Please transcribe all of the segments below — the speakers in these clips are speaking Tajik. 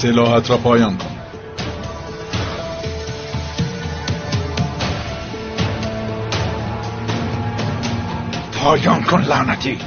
سلاحت را پایان کن. پایان کن لعنتی.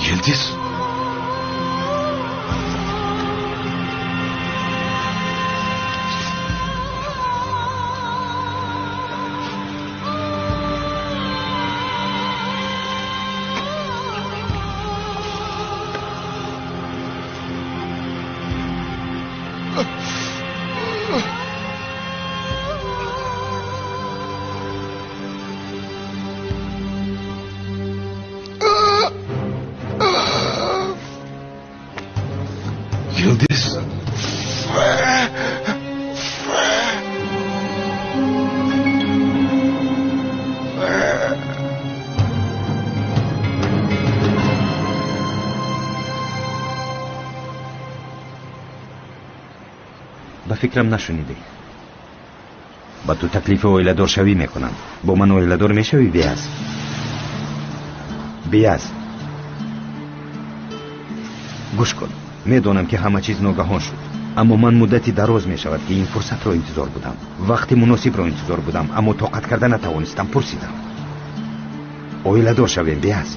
Yıldız. Yıldız. Ба фикрам нашунидӣ. Ба ту таклифи оиладоршавӣ мекунам. Бо ман оиладор мешавӣ, Биаз? Биаз, гӯш кун. Медонам, ки ҳама чиз ногаҳон шуд, аммо ман муддати дароз мешавад, ки ин фурсатро интизор будам, вақти муносибро интизор будам, аммо тоқат карда натавонистам. Пурсидам: оиладор шавем, Биаз?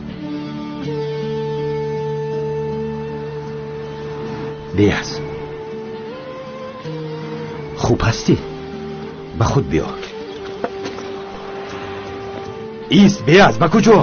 Биаз, хуб ҳастӣ? Ба худ биё. Ист, Биаз, ба куҷо?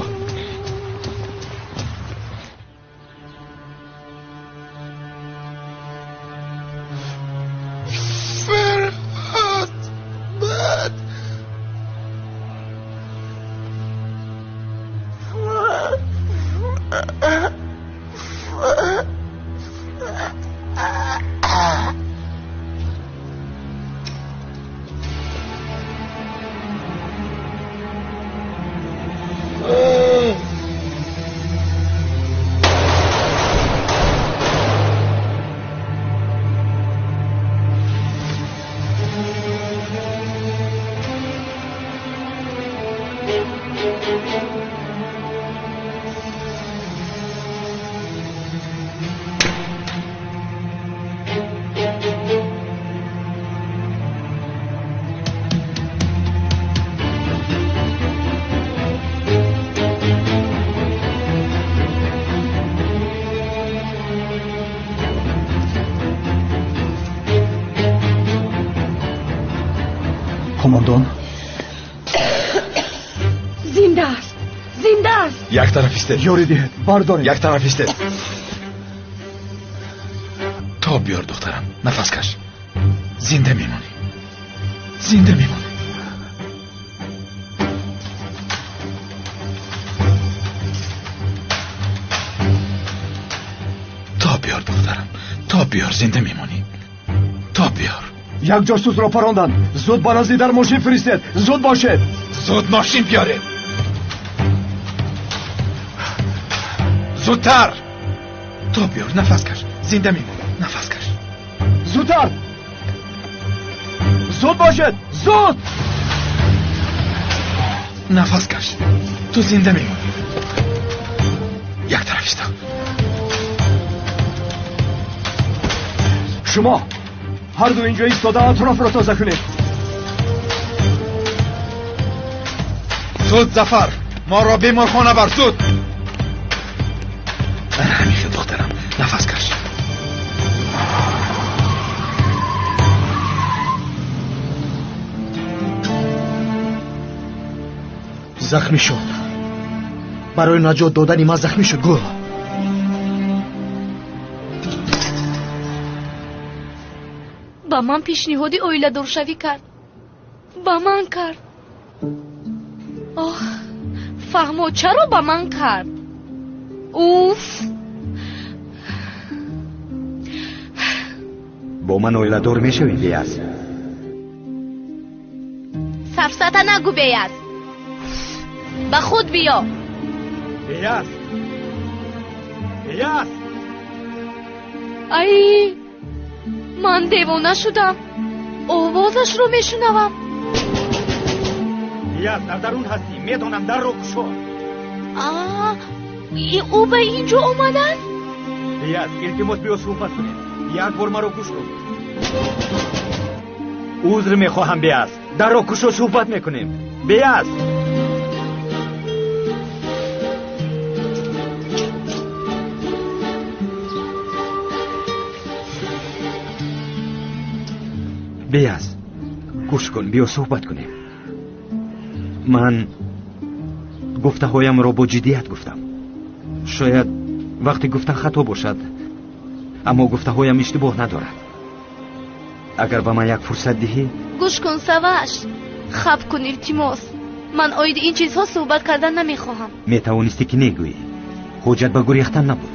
Командон. Зинда аст, зинда аст. Як тараф истед. Ёрӣ диҳед, бардоред. Як тараф истед. Тоб биёр, духтарам, нафас каш. Зинда мемонӣ, зинда мемонӣ. Тоб биёр, духтарам, тоб биёр, зинда мемонӣ, тоб биёр. Як ҷосусро паронданд. Зуд ба назди дар мошин фиристед, зуд бошед. Зуд мошин биёред, зудтар. Тоб биёр, нафас каш, зинда мемонӣ, нафас каш. Зудтар, зуд бошед, зуд. Нафас каш, ту зинда мемонӣ. Як тараф иста. Шумо ҳарду инҷо истода атрофро тоза кунед. Зуд, Зафар, моро беморхона бар, зуд. Ҳамихел, духтарам, нафас каш. Захмӣ шуд. Барои наҷот додани ман захмӣ шуд. Гул. Ба ман пешниҳоди оиладоршавӣ кард. Ба ман кард. Оҳ, фаҳмо, чаро ба ман кард? Уф! Бо ман оиладор мешавӣ, Беяз? Сафсата нагӯ, Беяз. Ба худ биё. Беяз! Беяз! Ай, ман девона шудам. Овозашро мешунавам. Беяз, дар дарун ҳастӣ. Медонам, дарро кушо. Ӯ ба ин ҷо омадааст? Беяз, илтимос, биё суҳбат кунем. Як бор маро гӯш кун. Узр мехоҳам, Беяз. Дарро кушо, суҳбат мекунем. Беяз! Беяз, гӯш кун, биё суҳбат кунем. Ман гуфтаҳоямро бо ҷиддият гуфтам. Шояд вақти гуфтан хато бошад, аммо гуфтаҳоям иштибоҳ надорад. Агар ба ман як фурсат диҳӣ. Гӯш кун, Саваш, хаб кун, илтимос. Ман оиди ин чизҳо суҳбат кардан намехоҳам. Метавонистӣ ки негӯӣ. Ҳуҷҷат ба гурехтан набуд.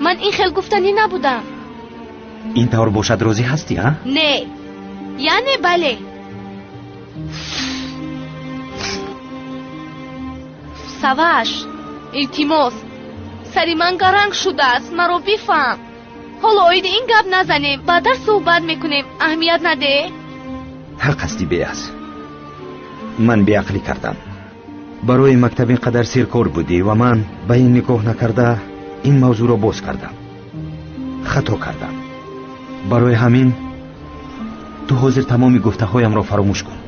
Ман ин хел гуфтанӣ набудам. Ин тавр бошад, розӣ ҳастӣ, а? Не, яъне бале. Саваш, илтимос, сари ман гаранг шудааст, маро бифаҳм. Ҳоло оиди ин гап назанем, баъдтар суҳбат мекунем. Аҳамият надеҳ. Ҳақ ҳастӣ, Беяз. Ман беақлӣ кардам. Барои мактаб ин қадар серкор будӣ ва ман ба ин нигоҳ накарда ин мавзӯъро боз кардам. Хато кардам. Барои ҳамин ту ҳозир тамоми гуфтаҳоямро фаромӯш кун.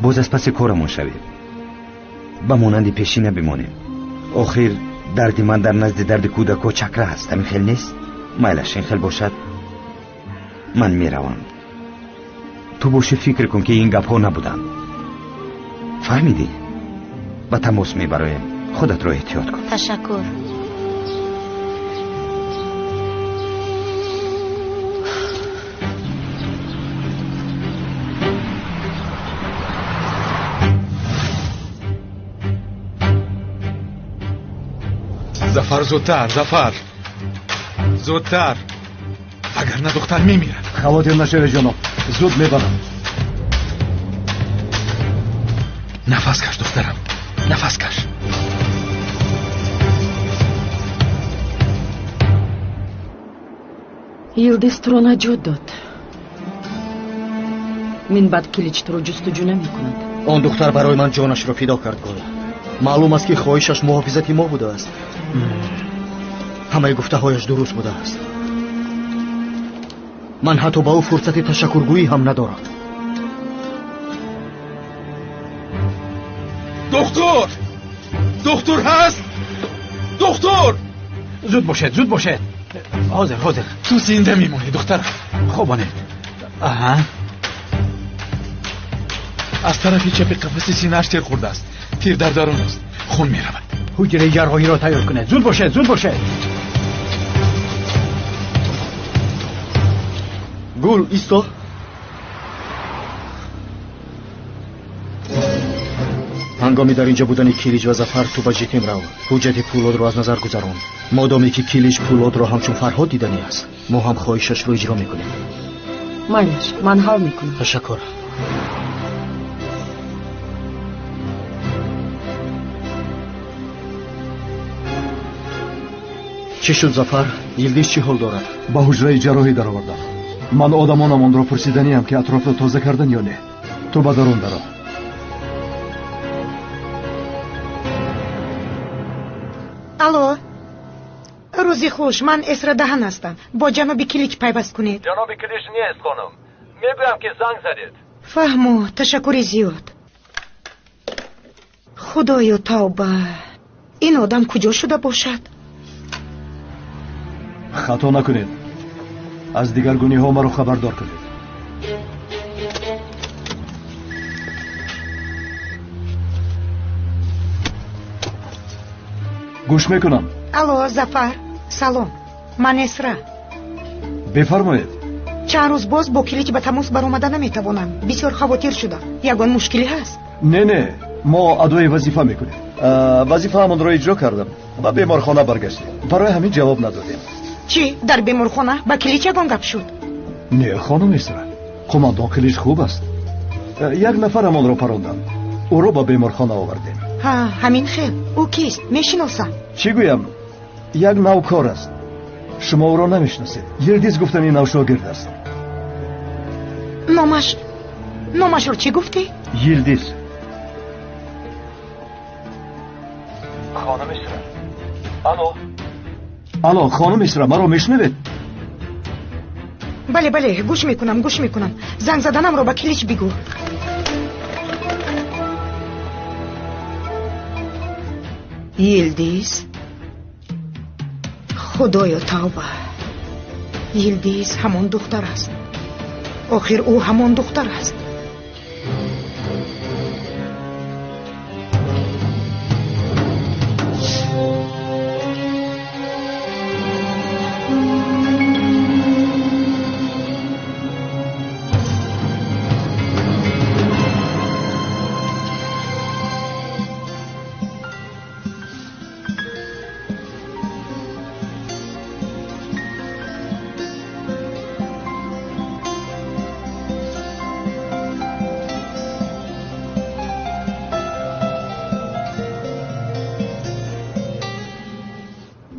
Боз аз паси корамон шавем. Ба монанди пешина бимонем. Охир дарди ман дар назди дарди кӯдакҳо чакра аст. Ҳамин хел нест? Майлаш, ин хел бошад, ман меравам. Ту боши фикр кун, ки ин гапҳо набуданд. Фаҳмидӣ? Ба тамос мебароем. Худатро эҳтиёт кун. Ташаккур. Зафар, зудтар, Зафар, зудтар, вагарна духтар мемирад. Хавотир нашавед, ҷаноб, зуд мебарам. Нафас каш, духтарам, нафас каш. Йилдиз туро наҷот дод. Минбаъд Килич туро ҷустуҷӯ намекунад. Он духтар барои ман ҷонашро фидо кард, Гул. Маълум аст, ки хоҳишаш муҳофизати мо будааст. Ҳамаи гуфтаҳояш дуруст будааст. Ман ҳатто ба ӯ фурсати ташаккургӯӣ ҳам надорам. Духтур! Духтур ҳаст? Духтур! Зуд бошед, зуд бошед. Ҳозир, ҳозир. Ту зинда мемонӣ, духтарам. Хобонед. Аҳа. Аз тарафи чапи қафаси синааш тир хӯрдааст. Тир дар дарун аст. Хун меравад. Ҳуҷраи ҷарроҳиро тайёр кунед. Зуд бошед, зуд бошед. Гул, исто. Ҳангоми дар инҷо будани Килич ва Зафар ту ба Житим рав. Ҳуҷҷати Пулодро аз назар гузарон. Модоме ки Килич Пулодро ҳамчун Фарҳод диданӣ аст, мо ҳам хоҳишашро иҷро мекунем. Майлаш, ман ҳал мекунам. Ташаккур. Чӣ шуд, Зафар? Йилдиз чӣ ҳол дорад? Ба ҳуҷраи ҷарроҳӣ даровардам. Ман одамонам онро пурсиданиам, ки атрофро тоза кардан ё не. Ту ба дарун даро. Алло, рӯзи хуш, ман Эсра Даҳан ҳастам. Бо ҷаноби Килич пайваст кунед. Ҷаноби Килич нест, хонум. Мегӯям, ки занг задед. Фаҳмо, ташаккури зиёд. Худоё, тавба, ин одам куҷо шуда бошад? Хато накунед. Аз дигаргуниҳо маро хабардор кунед. Гӯш мекунам. Алло, Зафар, салом, ман Эсра. Бифармоед. Чанд рӯз боз бо Килич ба тамос баромада наметавонам. Бисёр хавотир шудам. Ягон мушкилӣ ҳаст? Не, не, мо адои вазифа мекунем. Вазифаамонро иҷро кардам, ба беморхона баргаштем. Барои ҳамин ҷавоб надодем. Чӣ? Дар беморхона ба Килич ягон гап шуд? Не, хонум Эсра, қумондон Килич хуб аст. Як нафарамонро паронданд. Ӯро ба беморхона овардем. Ҳа, ҳамин хел. Ӯ кист? Мешиносам. Чӣ гӯям? Як навкор аст. Шумо ӯро намешиносед. Йилдиз гуфтани навшогирд аст. Номашро чӣ гуфтӣ? Йилдиз. Хонум Эсра. Алло. Алло, хонум Эсра, маро мешунавед? Бале, бале, гӯш мекунам, гӯш мекунам. Занг заданамро ба Килич бигӯ. Йилдиз? Худоё, тавба. Йилдиз ҳамон духтар аст. Охир ӯ ҳамон духтар аст.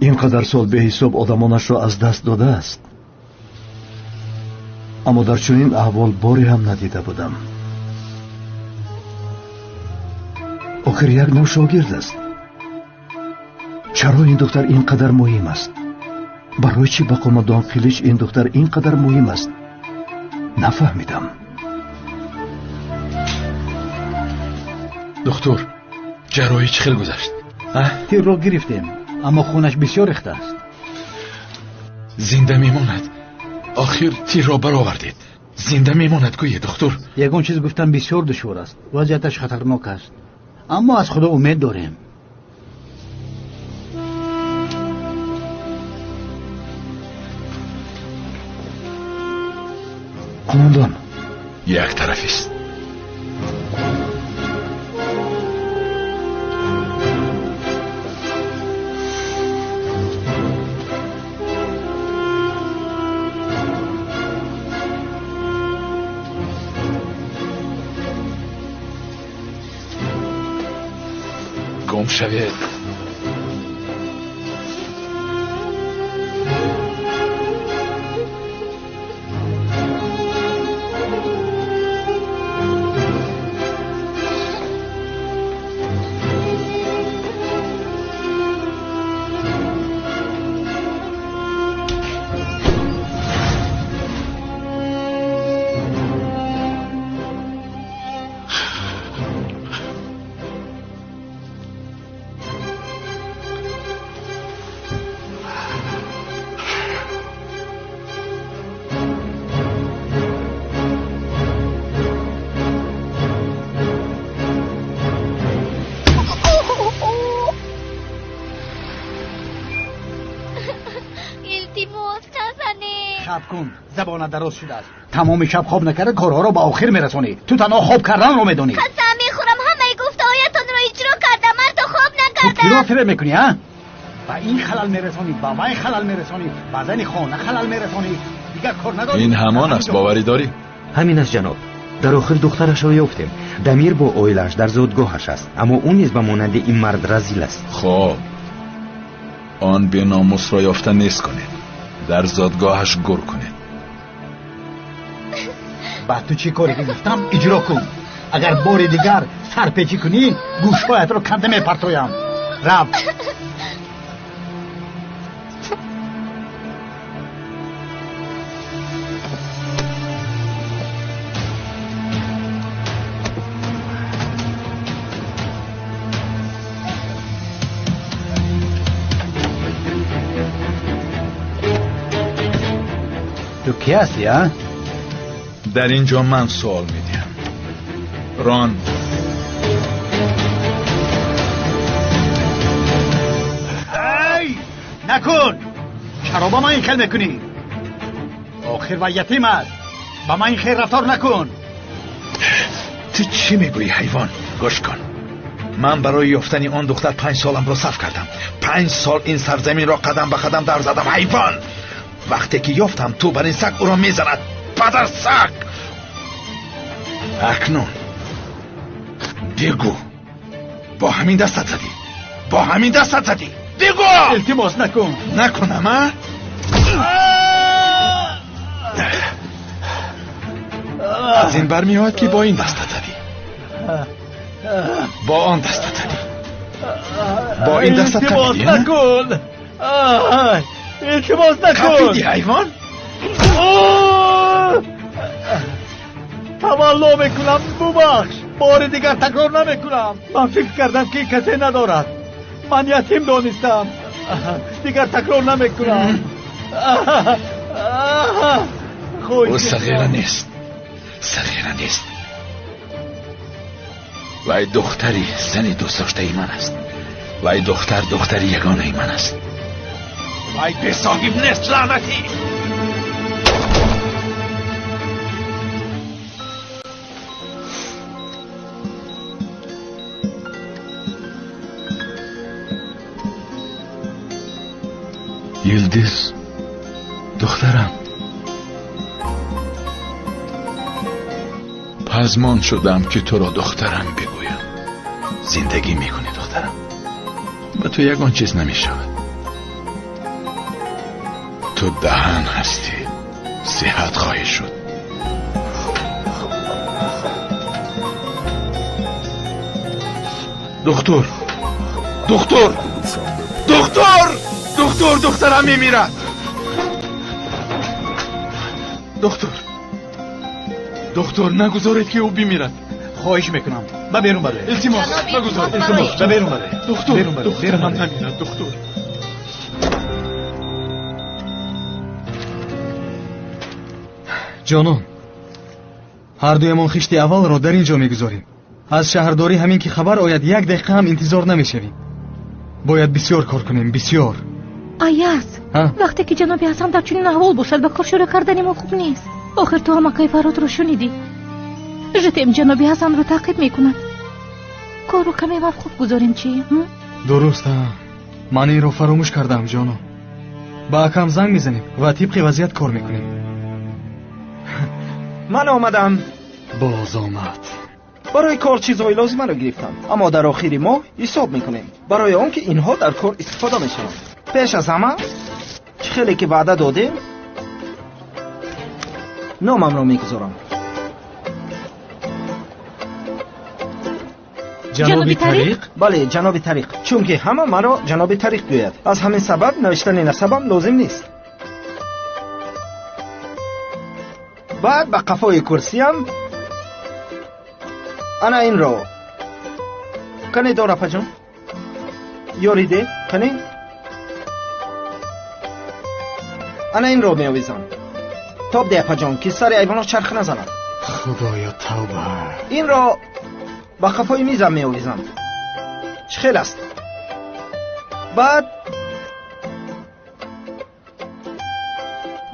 Ин қадар сол беҳисоб одамонашро аз даст додааст. Аммо дар чунин аҳвол боре ҳам надида будам. Охир як нав шогирд аст. Чаро ин духтар ин қадар муҳим аст? Барои чӣ ба қумондон Қилич ин духтар ин қадар муҳим аст? Нафаҳмидам. Духтур, ҷарроҳӣ чӣ хел гузашт? Тирро гирифтем, аммо хунаш бисёр рехта аст. Зинда мемонад. Охир тирро баровардед. Зинда мемонад, гӯе духтур. Ягон чиз гуфтан бисёр душвор аст. Вазъияташ хатарнок аст. Аммо аз Худо умед дорем. Қумондон, як тарафист. Гум шавед. Забона дароз шудааст. Тамоми шаб хоб накарда корҳоро ба охир мерасонӣ. Ту танҳо хоб карданро медонӣ. Қасам мехӯрам, ҳамаи гуфтаҳоятонро иҷро кардам, ман то хоб накардам. Ту киро фиреб мекунӣ, а? Ба ин халал мерасонӣ, ба вай халал мерасонӣ, ба зани хона халал мерасонӣ. Дигар кор надорӣ. Ин ҳамон аст, боварӣ дорӣ? Ҳамин аст, ҷаноб. Дар охир духтарашро ёфтем. Дамир бо оилааш дар зодгоҳаш аст, аммо ӯ низ ба монанди ин мард разил аст. Хоб, он беномусро ёфта нест кунед, дар зодгоҳаш гур кунед. Ба ту чӣ коре ки гуфтам иҷро кун. Агар бори дигар сарпечӣ кунӣ, гӯшҳоятро канда мепартоям. Рав. Ту кӣ ҳастӣ, а? Дар ин ҷо ман суол медиҳам. Рон. Эй, накун! Чаро ба ман ин хел мекунӣ? Охир вай ятим аст. Ба ман ин хел рафтор накун. Ту чӣ мегӯӣ, ҳайвон? Гӯш кун. Ман барои ёфтани он духтар 5 соламро сарф кардам. 5 сол ин сарзаминро қадам ба қадам дар задам, ҳайвон. Вақте ки ёфтам, ту бар ин саг ӯро мезанад. Падар саг! Акнун бигӯ, бо ҳамин дастат задӣ? Бо ҳамин дастат задӣ? Бигӯ! Илтимос накун. Накунам, а? Аз ин бармеояд ки бо ин дастат задӣ. Бо он дастат задӣ. Бо ин дастат Илтимос накун. Илтимос накун. Қапидӣ, ҳайвон? Тавалло мекунам, бубахш. Бори дигар такрор намекунам. Ман фикр кардам ки касе надорад. Ман ятим донистам. Дигар такрор намекунам. Ӯ сағира нест. Сағира нест. Вай духтари зани дӯстдоштаи ман аст. Вай духтар духтари ягонаи ман аст. Вай бесоҳиб нест, лаънатӣ! Йилдиз, духтарам, пазмон шудам ки туро духтарам бигӯям. Зиндагӣ мекунӣ, духтарам. Ба ту ягон чиз намешавад. Ту даҳан ҳастӣ, сиҳат хоҳӣ шуд. Духтур! Духтур! Духтур! Духтур, духтарам мемирад. Духтур, духтур, нагузоред ки ӯ бимирад. Хоҳиш мекунам, ба берун бароед. Илтимос, нагузоред. Илтимос, ба берун бароед. Духтур, духтарам намирад, духтур. Ҷонон, ҳар дуямон хишти аввалро дар ин ҷо мегузорем. Аз шаҳрдорӣ ҳамин ки хабар ояд, як дақиқа ҳам интизор намешавем. Бояд бисёр кор кунем, бисёр. Аяз, вақте ки ҷаноби Ҳасан дар чунин аҳвол бошад, ба кор шурӯъ кардани мо хуб нест. Охир ту ҳамакай Фарҳодро шунидӣ. Житем ҷаноби Ҳасанро таъқиб мекунад. Корро каме мавқуф гузорем, чӣ? Дуруст, ман инро фаромӯш кардам, ҷонон. Ба акам занг мезанем ва тибқи вазъият кор мекунем. Ман омадам. Боз омад. Барои кор чизҳои лозимаро гирифтам, аммо дар охири моҳ ҳисоб мекунем, барои он ки инҳо дар кор истифода мешаванд. Пеш аз ҳама, чӣ хеле ки ваъда додем, номамро мегузорам. Ҷаноби Тариқ? Бале, ҷаноби Тариқ, чунки ҳама маро ҷаноби Тариқ гӯяд. Аз ҳамин сабаб навиштани насабам лозим нест. Баъд ба қафои курсиям ана инро. Кане дор, апаҷон? Ёриде, кане? Ана инро меовезам. Тоб де, апаҷон, ки сари айвонот чарх назанад. Худоё, тавба. Инро ба қафои мизам меовезам. Чӣ хел аст? Баъд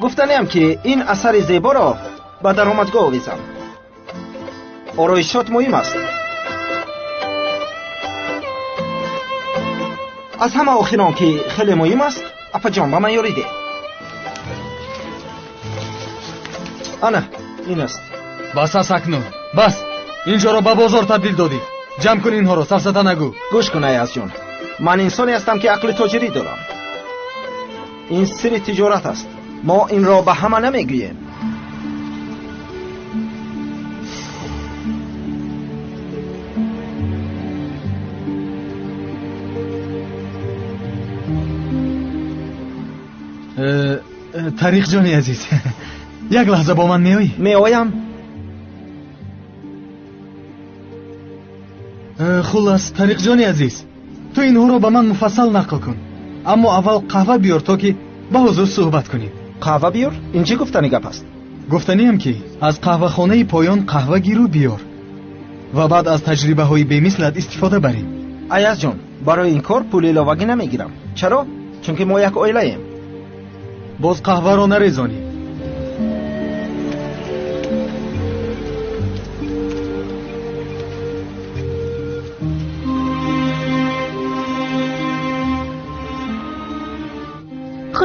гуфтаниам, ки ин асари зеборо ба даромадгоҳ овезам. Ороишот муҳим аст. Аз ҳама охирон, ки хеле муҳим аст, апаҷон, ба ман ёрӣ деҳ. Ана ин аст. Бас аст акнун, бас. Инҷоро ба бозор табдил додӣ. Ҷамъ кун инҳоро, сафсата нагӯ. Гӯш кун, Аязҷон, ман инсоне ҳастам, ки ақли тоҷирӣ дорам. Ин сирри тиҷорат аст. Мо инро ба ҳама намегӯем. Тариқҷони азиз, як лаҳза бо ман меоӣ? Меоям. Хуллас, Тариқҷони азиз, ту инҳоро ба ман муфассал нақл кун, аммо аввал қаҳва биёр, то ки ба ҳузур суҳбат кунем. Қаҳва биёр? Ин чӣ гуфтани гап аст? Гуфтаниам, ки аз қаҳвахонаи поён қаҳва гиру биёр ва баъд аз таҷрибаҳои бемислат истифода барем. Аязҷон, барои ин кор пули иловагӣ намегирам. Чаро? Чунки мо як оилаем. Боз қаҳваро нарезонӣ.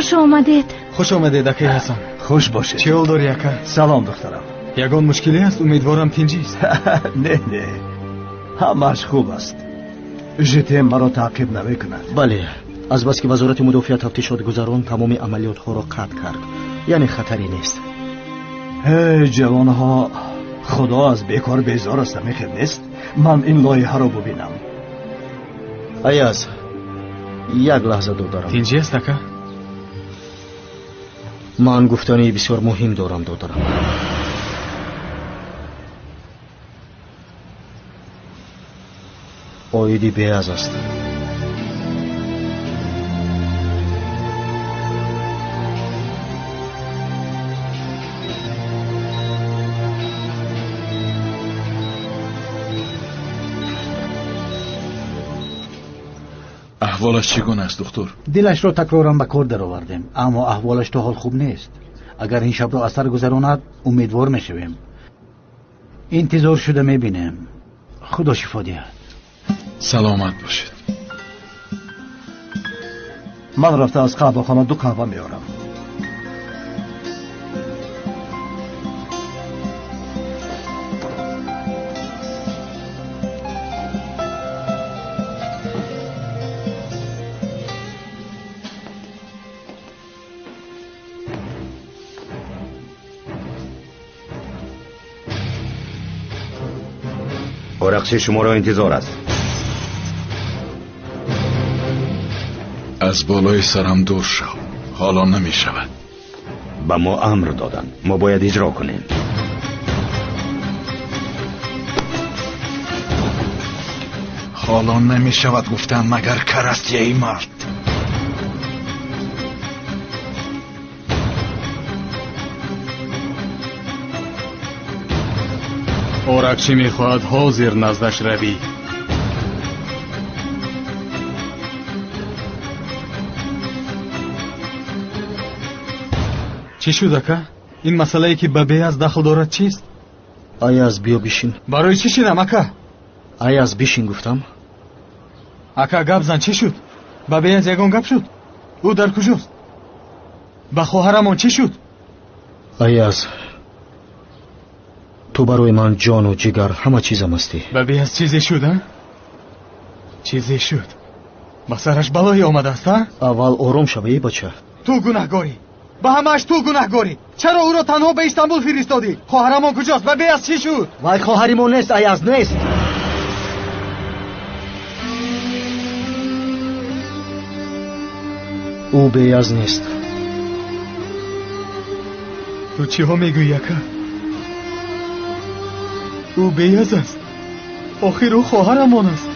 Хуш омадед. Хуш омадед, акаи Ҳасан. Хуш бошед. Чӣ ҳол дорӣ, ака? Салом, духтарам. Ягон мушкиле аст? Умедворам тинҷист. Не, не, ҳамааш хуб аст. Житем маро таъқиб намекунад. Бале, азбаски вазорати мудофиа тафтишот гузарон, тамоми амалиётҳоро қатъ кард, яъне хатаре нест. Эй ҷавонҳо, худо аз бекор безор аст, ҳамин нест? Ман ин лоиҳаро бубинам. Аяз, як лаҳза додарам. Тинҷӣ аст, ака? Ман гуфтани бисёр муҳим дорам, додарам. Оиди Беаз аст. Аҳволаш чӣ гуна аст, духтур? Дилашро такроран ба кор даровардем, аммо аҳволаш то ҳол хуб нест. Агар ин шабро аз сар гузаронад, умедвор мешавем. Интизор шуда мебинем. Худо шифо диҳад. Саломат бошед. Ман рафта аз қаҳвахона 2 қаҳва меорам. Орақши шуморо интизор аст. Аз болои сарам дур шав, ҳоло намешавад. Ба мо амр доданд, мо бояд иҷро кунем. Ҳоло намешавад гуфтам, магар кар астӣ, эй мард? Орақчӣ мехоҳад ҳозир наздаш равӣ. Чӣ шуд, ака? Ин масъалае ки ба Беаз дахл дорад чист? Аяз, биё бишин. Барои чӣ шинам, ака? Аяз, бишин гуфтам. Ака, гап зан, чӣ шуд? Ба Беаз ягон гап шуд? Ӯ дар куҷост? Ба хоҳарамон чӣ шуд? Аяз, ту барои ман ҷону ҷигар ҳама чизам ҳастӣ. Ба Беаз чизе шуд, а? Чизе шуд. Ба сараш балое омадааст, а? Аввал ором шав, эй бача. Ту гунаҳгорӣ. Ба ҳамааш ту гунаҳгорӣ. Чаро ӯро танҳо ба Истанбул фиристодӣ? Хоҳарамон куҷост? Ба Беаз чӣ шуд? Вай хоҳари мо нест, Аяз, нест. Ӯ Беаз нест. Ту чиҳо мегӯӣ, ака? Ӯ Беаз аст. Охир ӯ хоҳарамон аст.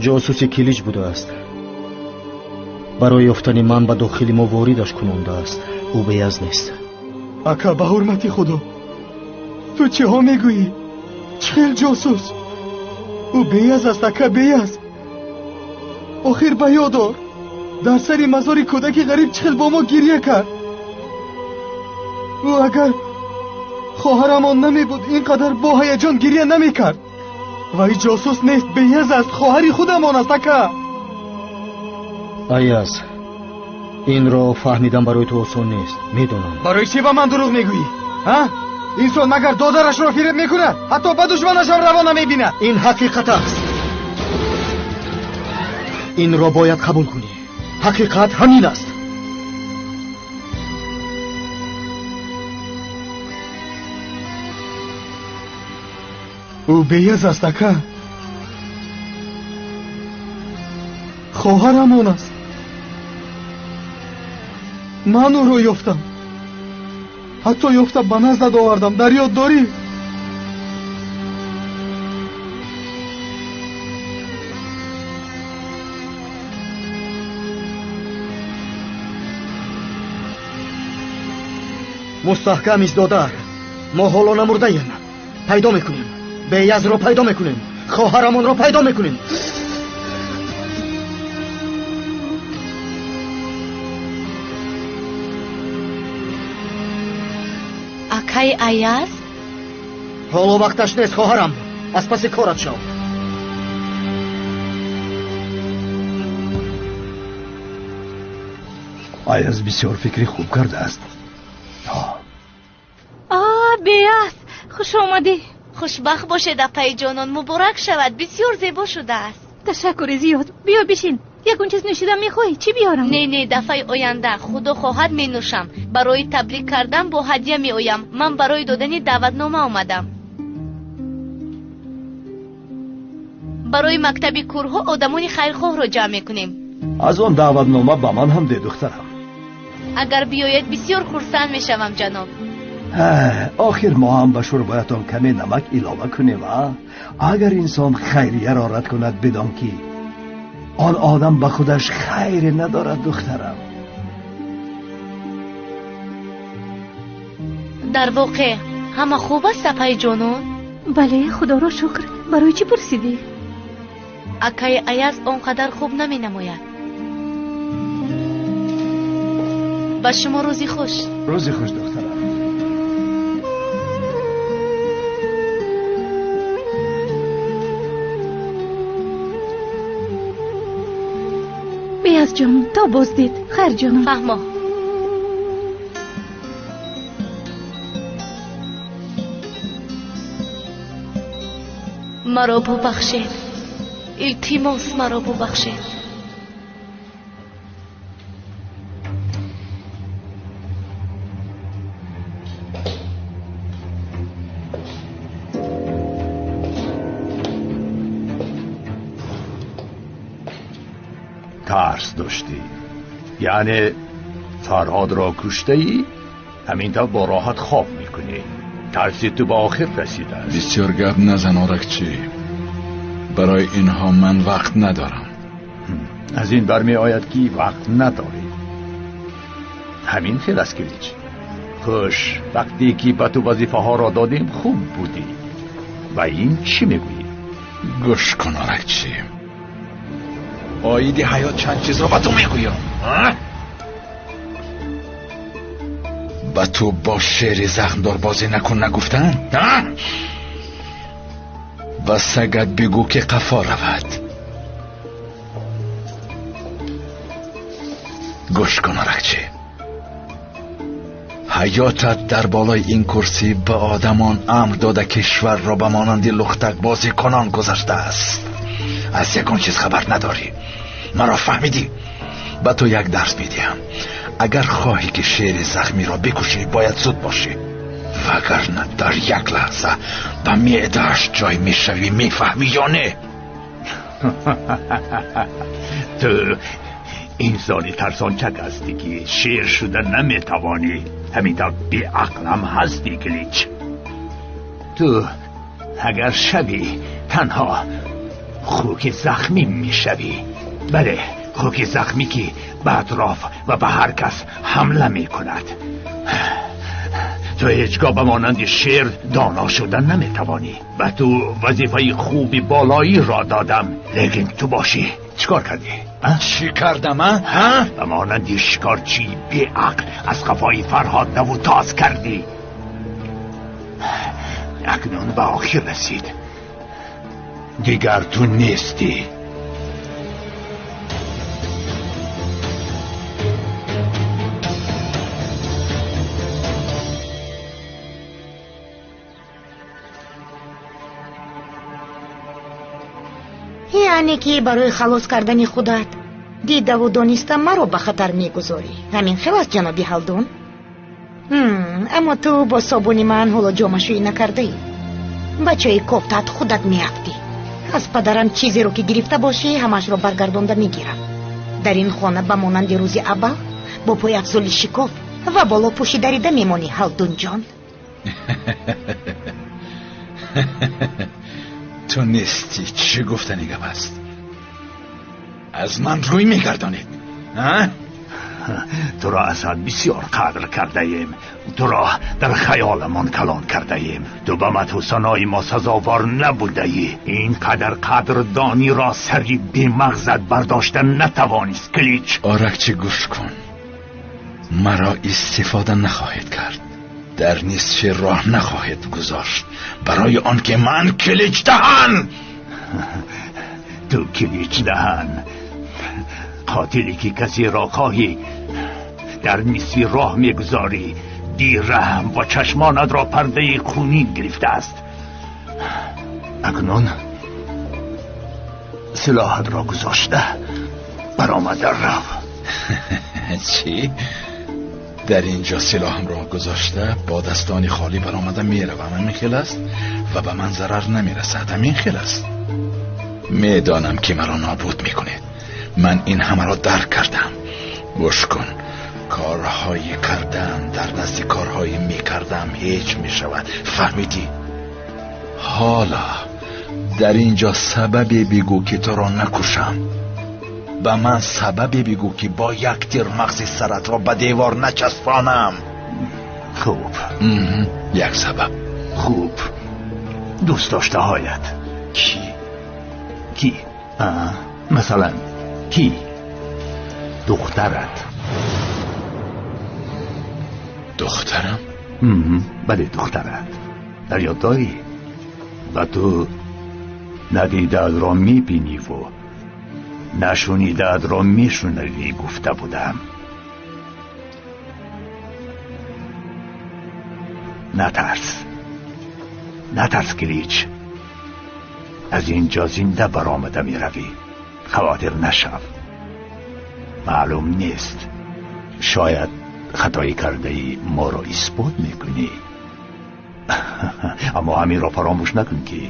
Ҷосуси Килич будааст. Барои ёфтани ман ба дохили мо воридаш кунондааст. Ӯ Беаз нест. Ака, ба ҳурмати Худо, ту чиҳо мегӯӣ? Чӣ хел ҷосус? Ӯ Беаз аст, ака, Беаз. Охир ба ёд ор, дар сари мазори кӯдаки ғариб чӣ хел бо мо гирья кард. Ӯ агар хоҳарамон намебуд, ин қадар бо ҳаяҷон гирья намекард. Вай ҷосус нест, Беаз аст, хоҳари худамон аст, ака. Аяз, инро фаҳмидан барои ту осон нест, медонам. Барои чӣ ба ман дурӯғ мегӯӣ? А? Инсон магар додарашро фиреб мекунад? Ҳатто ба душманашам раво намебинад. Ин ҳақиқат аст. Инро бояд қабул кунӣ. Ҳақиқат ҳамин аст. Ӯ Беаз аст, ака. Хоҳарамон аст. Ман ӯро ёфтам. Ҳатто ёфта ба наздат овардам. Дар ёд дорӣ? Мустаҳкам истодар. Мо ҳоло намурдаем. Пайдо мекунем. Беязро пайдо мекунем. Хоҳарамонро пайдо мекунем. Акай Аяз? Ҳоло вақташ нест, хоҳарам. Аз паси корат шав. Аяз бисёр фикри хуб кардааст. Беаз, хуш омадӣ. Хушбахт бошед, апаи ҷонон, муборак шавад, бисёр зебо шудааст. Ташаккури зиёд. Биё бишин. Ягон чиз нӯшидан мехоҳӣ? Чӣ биёрам? Не, не, дафъаи оянда худо хоҳад менӯшам. Барои табрик кардан бо ҳадя меоям. Ман барои додани даъватнома омадам. Барои мактаби кӯрҳо одамони хайрхоҳро ҷамъ мекунем. Аз он даъватнома ба ман ҳам де, духтарам. Агар биёед бисёр хурсанд мешавам, ҷаноб. Охир мо ҳам ба шӯрбоятон каме намак илова кунем, а? Агар инсон хайрияро рад кунад, бидон ки он одам ба худаш хайре надорад, духтарам. Дар воқеъ ҳама хуб аст, апаи ҷонон? Бале, худоро шукр. Барои чӣ пурсидӣ? Акаи Аяз он қадар хуб наменамояд. Ба шумо рӯзи хуш. Рӯзи хуш, духтарам. Беаз ҷон, то боздид. Хайр ҷонам. Фаҳмо. Маро бубахшед. Илтимос, маро бубахшед. тарс доштӣ, яъне фарҳод ро куштаӣ, ҳамин тавр бо роҳат хоб мекунӣ. тарси ту ба охир расидааст. Бисёр гап назан, Оракчӣ. Барои инҳо ман вақт надорам. Аз ин бармеояд ки вақт надорӣ. Ҳамин хел аст, Килич. Хуш, вақте ки ба ту вазифаҳоро додем, хуб будӣ. Ва ин чӣ мегӯӣ? Гӯш кун, Оракчӣ. Оиди ҳаёт чанд чизро ба ту мегӯям. Ба ту бо шери захмдор бозӣ накун нагуфтам? Ба сагат бигӯ ки қафо равад. Гӯш кун, Оракчӣ. Ҳаётат дар болои ин курсӣ ба одамон амр дода кишварро ба монанди лухтак бозикунон гузаштааст. Аз ягон чиз хабар надорӣ. Маро фаҳмидӣ? Ба ту як дарс медиҳам. Агар хоҳӣ ки шери захмиро бикушӣ, бояд зуд бошӣ, вагарна дар як лаҳза ба меъдааш ҷой мешавӣ. Мефаҳмӣ ё не? Ту инсони тарсончак ҳастӣ ки шер шуда наметавонӣ. Ҳамин тавр беақлам ҳастӣ, Килич. Ту агар шавӣ, танҳо хуки захмӣ мешавӣ. Бале, хуки захмӣ ки ба атроф ва ба ҳар кас ҳамла мекунад. Ту ҳеҷгоҳ ба монанди шер доно шуда наметавонӣ. Ба ту вазифаи хуби болоиро додам, лекин ту бошӣ чикор кардӣ? Чӣ кардам? Ба монанди шикорчии беақл аз қафои Фарҳод даву тоз кардӣ. Акнун ба охир расид. Дигар ту нестӣ. Яъне ки барои халос кардани худат дидаву дониста маро ба хатар мегузорӣ. Ҳамин хел аст, ҷаноби Ҳалдун? Аммо ту бо собуни ман ҳоло ҷомашӯӣ накардаӣ. Ба чойи кофтаат худат меафтӣ. Аз падарам чизеро ки гирифта бошӣ, ҳамаашро баргардонда мегирам. Дар ин хона ба монанди рӯзи аввал бо пойафзоли шикоф ва болопӯши дарида мемонӣ, Ҳалдунҷон. Ту нестӣ. Чӣ гуфтани гап аст? Аз ман рӯй мегардонед? Туро асад бисёр қадр кардаем. Туро дар хаёламон калон кардаем. Ту ба мадҳу санои мо сазовор набудаӣ. Ин қадар қадрдониро сари бемағзат бардошта натавонист, Килич. Оракчӣ, гӯш кун. Маро истифода нахоҳед кард. Дар нисфи роҳ нахоҳед гузошт, барои он ки ман Килич даҳан. Ту Килич даҳан, қотиле ки касеро хоҳӣ дар нисфи роҳ мегузорӣ. بیرحم و چشمانت را پرده خونین گرفته است. اکنون سلاحت را گذاشته برآمده رو. چی؟ در اینجا سلاحم را گذاشته با دستانی خالی برآمده میروم. همین خیل است و به من ضرر نمیرسد. همین خیل است. میدانم که مرا نابود میکنید. من این همه را درک کردم. گوش کن، کارهایی کردم در نزد کارهایی میکردم هیچ میشود. فهمیدی؟ حالا در اینجا سببی بگو که تو را نکشم. به من سببی بگو که با یک تیر مغز سرت را به دیوار نچسبانم. خوب، یک سبب. خوب، دوست داشته هایت. کی؟ کی؟ مثلا کی؟ دخترت. دخترم؟ بله دخترت. در یاد داری؟ و تو ندیدت را میبینی و نشنیدت را میشنوی گفته بودم. نترس، نترس کلیچ، از اینجا زنده برآمده میروی. خواطر نشو، معلوم نیست شاید خطایی کرده ای ما را اثبات میکنی. اما همین را فراموش نکن که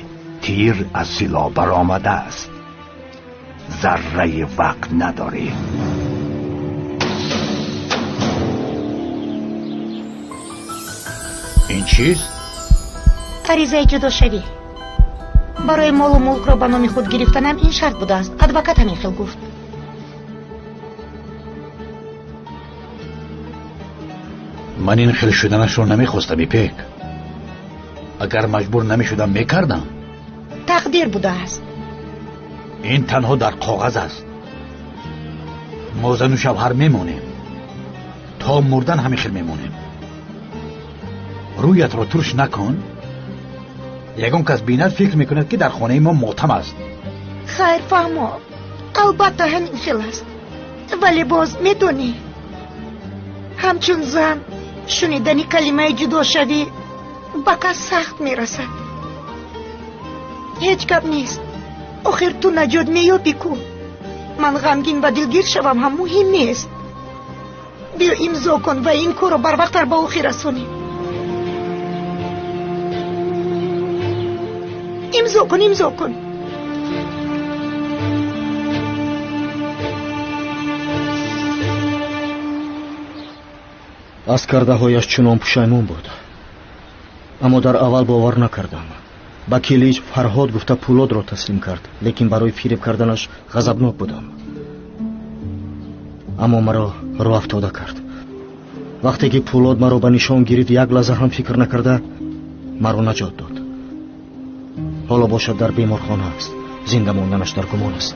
تیر از سلاح برآمده است. ذره وقت نداری. این چیز؟ عریضه جدا شوی. برای مال و ملک را به نام خود گرفتنم این شرط بوده است. ادوکت همین خیل گفت. من این خیل شدنش رو نمیخواستم ایپک. اگر مجبور نمیشدم میکردم. تقدیر بوده است. این تنها در کاغذ است. ما زن و شوهر میمونیم تا مردن همین خیل میمونیم. رویت را ترش نکن. یگان کس بیند فکر میکند که در خانه ما ماتم است. خیر فهمو، البته همین خیل است، ولی باز میدونی همچون زن شنیدن کلمه جدا شوی به کس سخت میرسد. هیچ گپ نیست، آخر تو نجات مییابی کو. من غمگین و دلگیر شوم هم مهم نیست. بیا امضا کن و این کار را بر وقت به آخر رسونیم. امضا کن، امضا کن. از кардаҳояш чунон пушаймон буд, аммо дар аввал бовар накардам. Ба Килич Фарҳод гуфта Пулодро таслим кард, лекин барои фиреб карданаш ғазабнок будам. Аммо маро роҳ афтода кард. Вақте ки Пулод маро ба нишон гирифт, як лаҳза ҳам фикр накарда маро наҷот дод. Ҳоло бошад дар беморхона аст. Зинда монданаш дар гумон аст.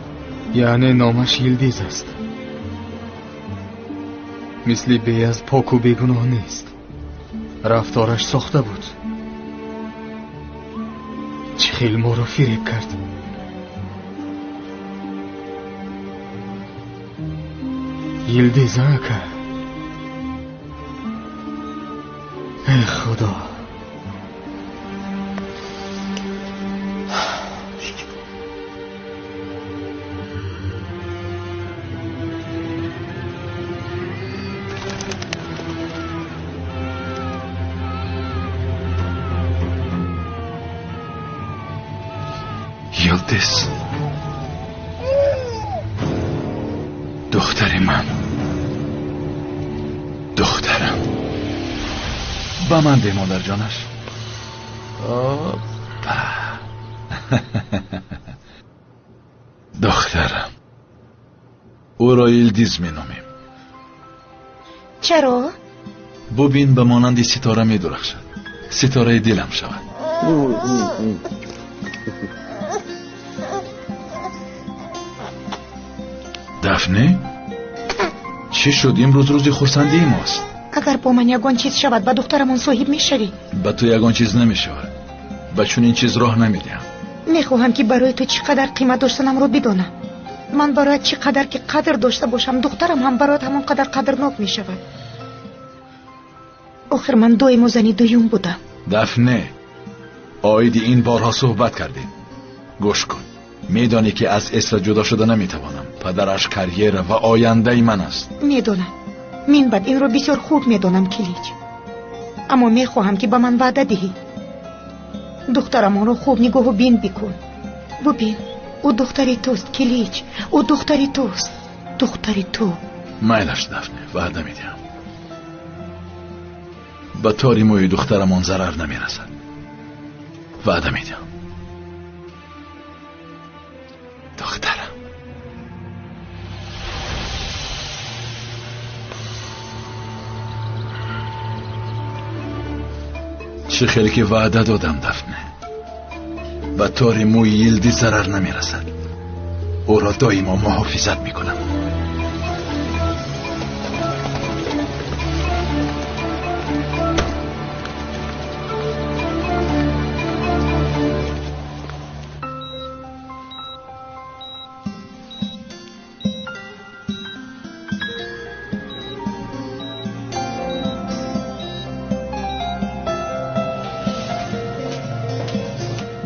Яъне номаш Йилдиз аст. Мисли Беяз поку бегуноҳ нест. Рафтораш сохта буд. Чӣ хел моро фиреб кард. Йилдиз ака. Эй Худо. یلدیز، دختر من، دخترم. با من ده مادر جانش. دخترم، او را یلدیز می نامیم. چرا؟ ببین به مانند ستاره می درخشد. ستاره دلم شود. دفنه؟ چی شد؟ امروز روزی خرسندی ماست. اگر با من یگان چیز شود به دخترمان صاحب میشوی. به تو یگان چیز نمیشود. به چنین چیز راه نمیدهم. میخواهم که برای تو چقدر قیمت داشتنم رو بدانم. من برایت چقدر که قدر داشته باشم، دخترم هم برایت همان قدر قدرناک میشود. Охир ман доимо зани дуюм будам. Дафне, оиди ин борҳо суҳбат кардем. Гӯш кун, медонӣ ки аз Эсра ҷудо шуда наметавонам. Падараш карьера ва ояндаи ман аст. Медонам, минбаъд инро бисёр хуб медонам, Килич. Аммо мехоҳам ки ба ман ваъда диҳӣ. Духтарамонро хуб нигоҳу бин бикун. Бубин, ӯ духтари туст, Килич, ӯ духтари туст, духтари ту. Майлаш, Дафне, ваъда медиҳам. Ба тори мӯи духтарамон зарар намерасад. Ваъда медиҳам. Духтарам. Чӣ хеле ки ваъда додам, Дафне. Ба тори мӯи Йилдиз зарар намерасад. Ӯро доимо муҳофизат мекунам.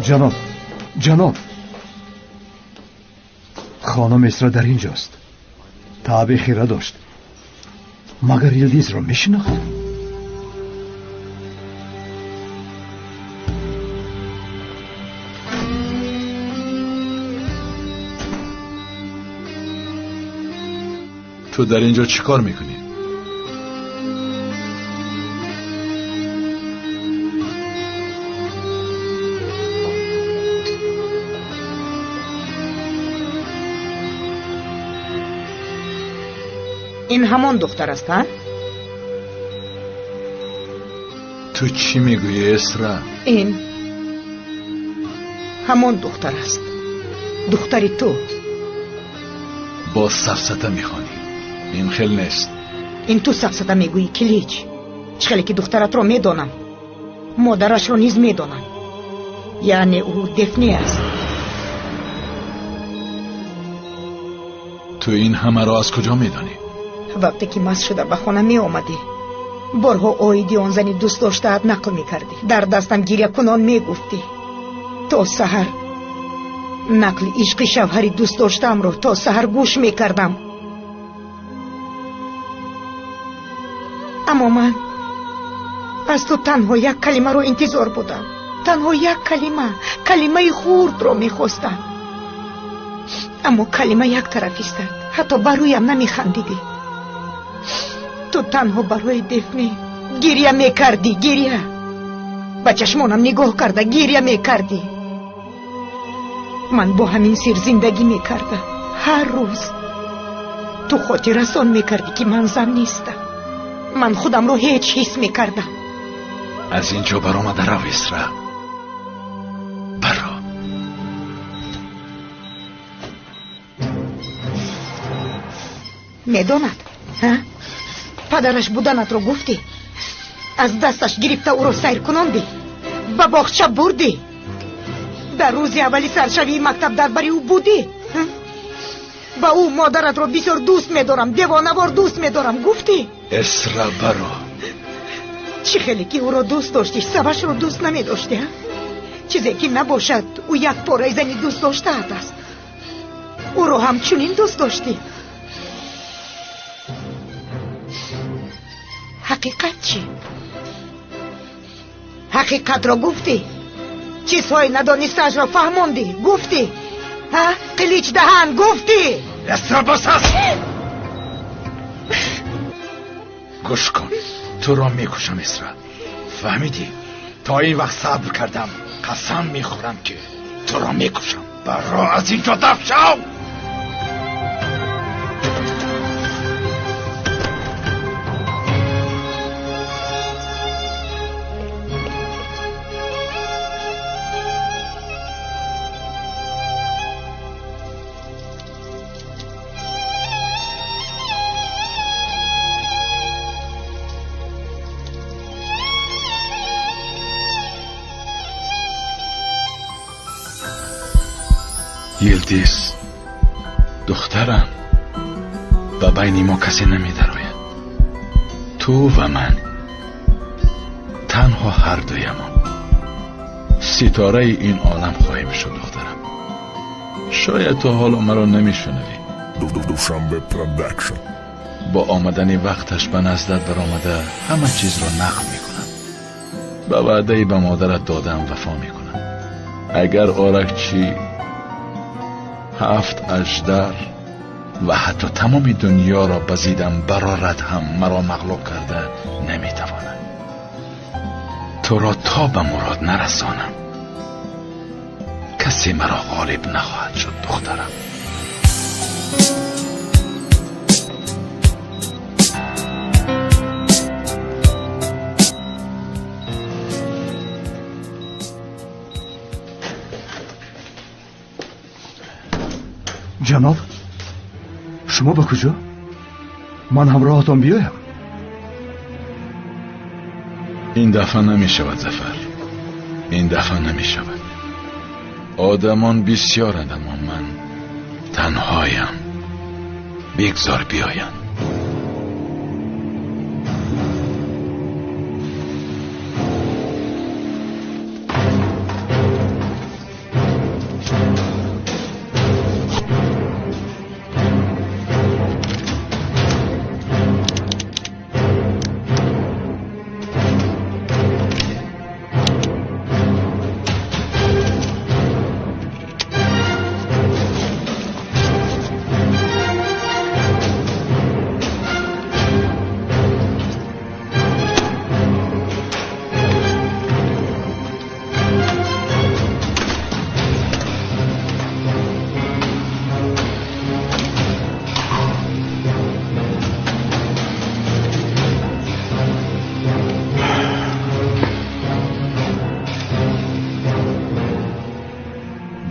Ҷаноб, ҷаноб, хонум Эсра дар инҷост. Таъби хира дошт. Магар Йилдизро мешинохт? Ту дар инҷо чӣ кор мекунӣ? Ин ҳамон духтар аст, ҳа? Ту чӣ мегӯӣ, Эсра? Ин ҳамон духтар аст, духтари ту. Боз сафсата мехонӣ. Ин хел нест. Ин ту сафсата мегӯӣ, Килич. Чӣ хеле ки духтаратро медонам, модарашро низ медонам. Яъне ӯ Дефне аст. Ту ин ҳамаро аз куҷо медонӣ? Вақте ки маст шуда ба хона меомадӣ, борҳо оиди он зани дӯст доштаат нақл мекардӣ. Дар дастам гирякунон мегуфтӣ. То саҳар нақли ишқи шавҳари дӯст доштаамро то саҳар гӯш мекардам. Аммо ман аз ту танҳо як калимаро интизор будам. Танҳо як калима, калимаи хурдро мехостам. Аммо калима як тараф истад, ҳатто ба рӯям намехандидӣ. Ту танҳо барои Дефне гиря мекардӣ, гиря. Ба чашмонам нигоҳ карда гиря мекардӣ. Ман бо ҳамин сир зиндагӣ мекардам. Ҳар рӯз ту хотиррасон мекардӣ, ки ман зан нестам. Ман худамро ҳеҷ ҳис мекардам. Аз ин ҷо баромада рав, Эсра. Баро. Медонад, ҳа? Падараш буданатро гуфтӣ, аз дасташ гирифта ӯро сайр кунондӣ, ба боғча бурдӣ. Дар рӯзи аввали саршавии мактаб дар бари ӯ будӣ. Ба ӯ модаратро бисёр дӯст медорам, девонавор дӯст медорам гуфтӣ. Эсра, баро. Чӣ хеле ки ӯро дӯст доштӣ, савашро дӯст намедоштӣ, ҳа? Чизе ки набошад, ӯ як пораи зани дӯст доштаат аст. Ӯро ҳамчунин дӯст доштӣ. Ҳақиқат чӣ? Ҳақиқатро гуфтӣ? Чизҳои надонистаашро фаҳмондӣ? Гуфтӣ? Ҳа? Қилич даҳан гуфтӣ? Эсра, бас аст! Гӯш кун, туро мекушам, Эсра. Фаҳмидӣ? То ин вақт сабр кардам. Қасам мехӯрам, ки туро мекушам. Баро аз ин ҷо дафт шав! Йилдиз, духтарам, ба байни мо касе намедарояд. Ту ва ман. Танҳо ҳар дуямон ситораи ин олам хоҳем шуд, духтарам. Шояд то ҳоло маро намешунавӣ. Душанбе Production. Бо омадани вақташ ба наздат баромада ҳама чизро нақл мекунам. Ба ваъдаи ба модарат додам вафо мекунам. Агар Оракчӣ, 7 аждар ва ҳатто тамоми дунёро ба зидам барорад ҳам маро мағлуб карда наметавонад. Туро то ба мурод нарасонам касе маро ғолиб нахоҳад шуд, духтарам. Ҷаноб, шумо ба куҷо? Ман ҳамроҳатон биёям? Ин дафъа намешавад, Зафар. Ин дафъа намешавад. Одамон бисёранд, аммо ман танҳоям. Бигзор биёянд.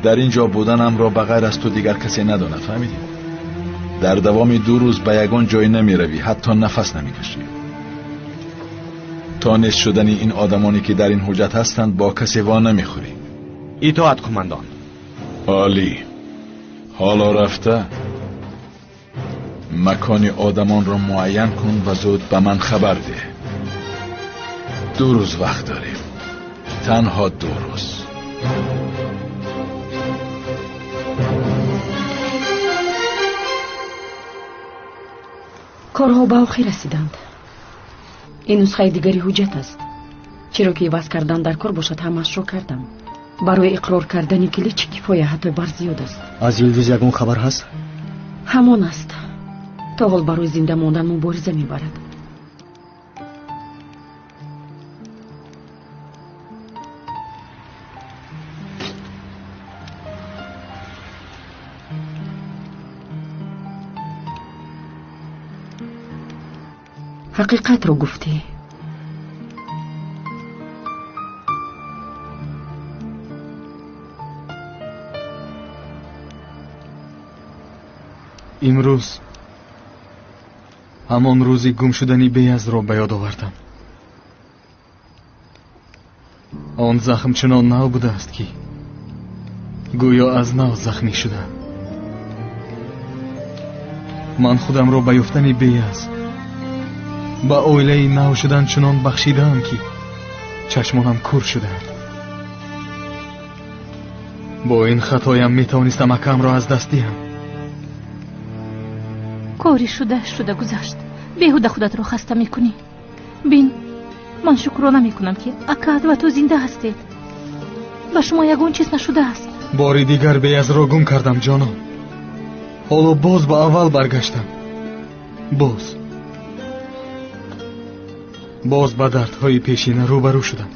Дар ин ҷо буданамро ба ғайр аз ту дигар касе надонад, фаҳмидӣ? Дар давоми 2 рӯз ба ягон ҷой намеравӣ, ҳатто нафас намекашӣ. То нест шудани ин одамоне ки дар ин ҳуҷҷат ҳастанд бо касе ва намехӯрӣ. Итоат, кумандон. Олӣ. Ҳоло рафта макони одамонро муайян кун ва зуд ба ман хабар деҳ. 2 рӯз вақт дорем. Танҳо 2 рӯз. Корҳо ба охир расиданд. Ин нусхаи дигари ҳуҷҷат аст. Чиро ки иваз кардан дар кор бошад, ҳамаашро кардам. Барои иқрор кардани Килич кифоя ҳатто бар зиёд аст. Аз Йилдиз ягон хабар ҳаст? Ҳамон аст. То ҳол барои зинда мондан мубориза мебарад. Ҳақиқатро гуфтӣ. Имрӯз ҳамон рӯзи гум шудани Беязро ба ёд овардам. Он захм чунон нав будааст, ки гӯё аз нав захмӣ шудам. Ман худамро ба ёфтани Беяз, ба оилаи нав шудан чунон бахшидаам, ки чашмонам кур шудаанд. Бо ин хатоям метавонистам акамро аз даст диҳам. Кори шуда шуда гузашт. Беҳуда худатро хаста мекунӣ. Бин, ман шукрона мекунам, ки акаат ва ту зинда ҳастед. Ба шумо ягон чиз нашудааст. Бори дигар Беязро гум кардам, ҷонон. Ҳоло боз ба аввал баргаштам. Боз ба дардҳои пешина рӯбарӯ шудам.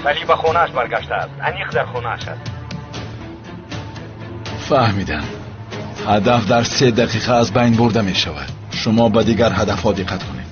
Валӣ ба хонааш баргаштааст. Аниқ дар хонааш аст. Фаҳмидам. Ҳадаф дар 3 дақиқа аз байн бурда мешавад. Шумо ба дигар ҳадафҳо диққат кунед.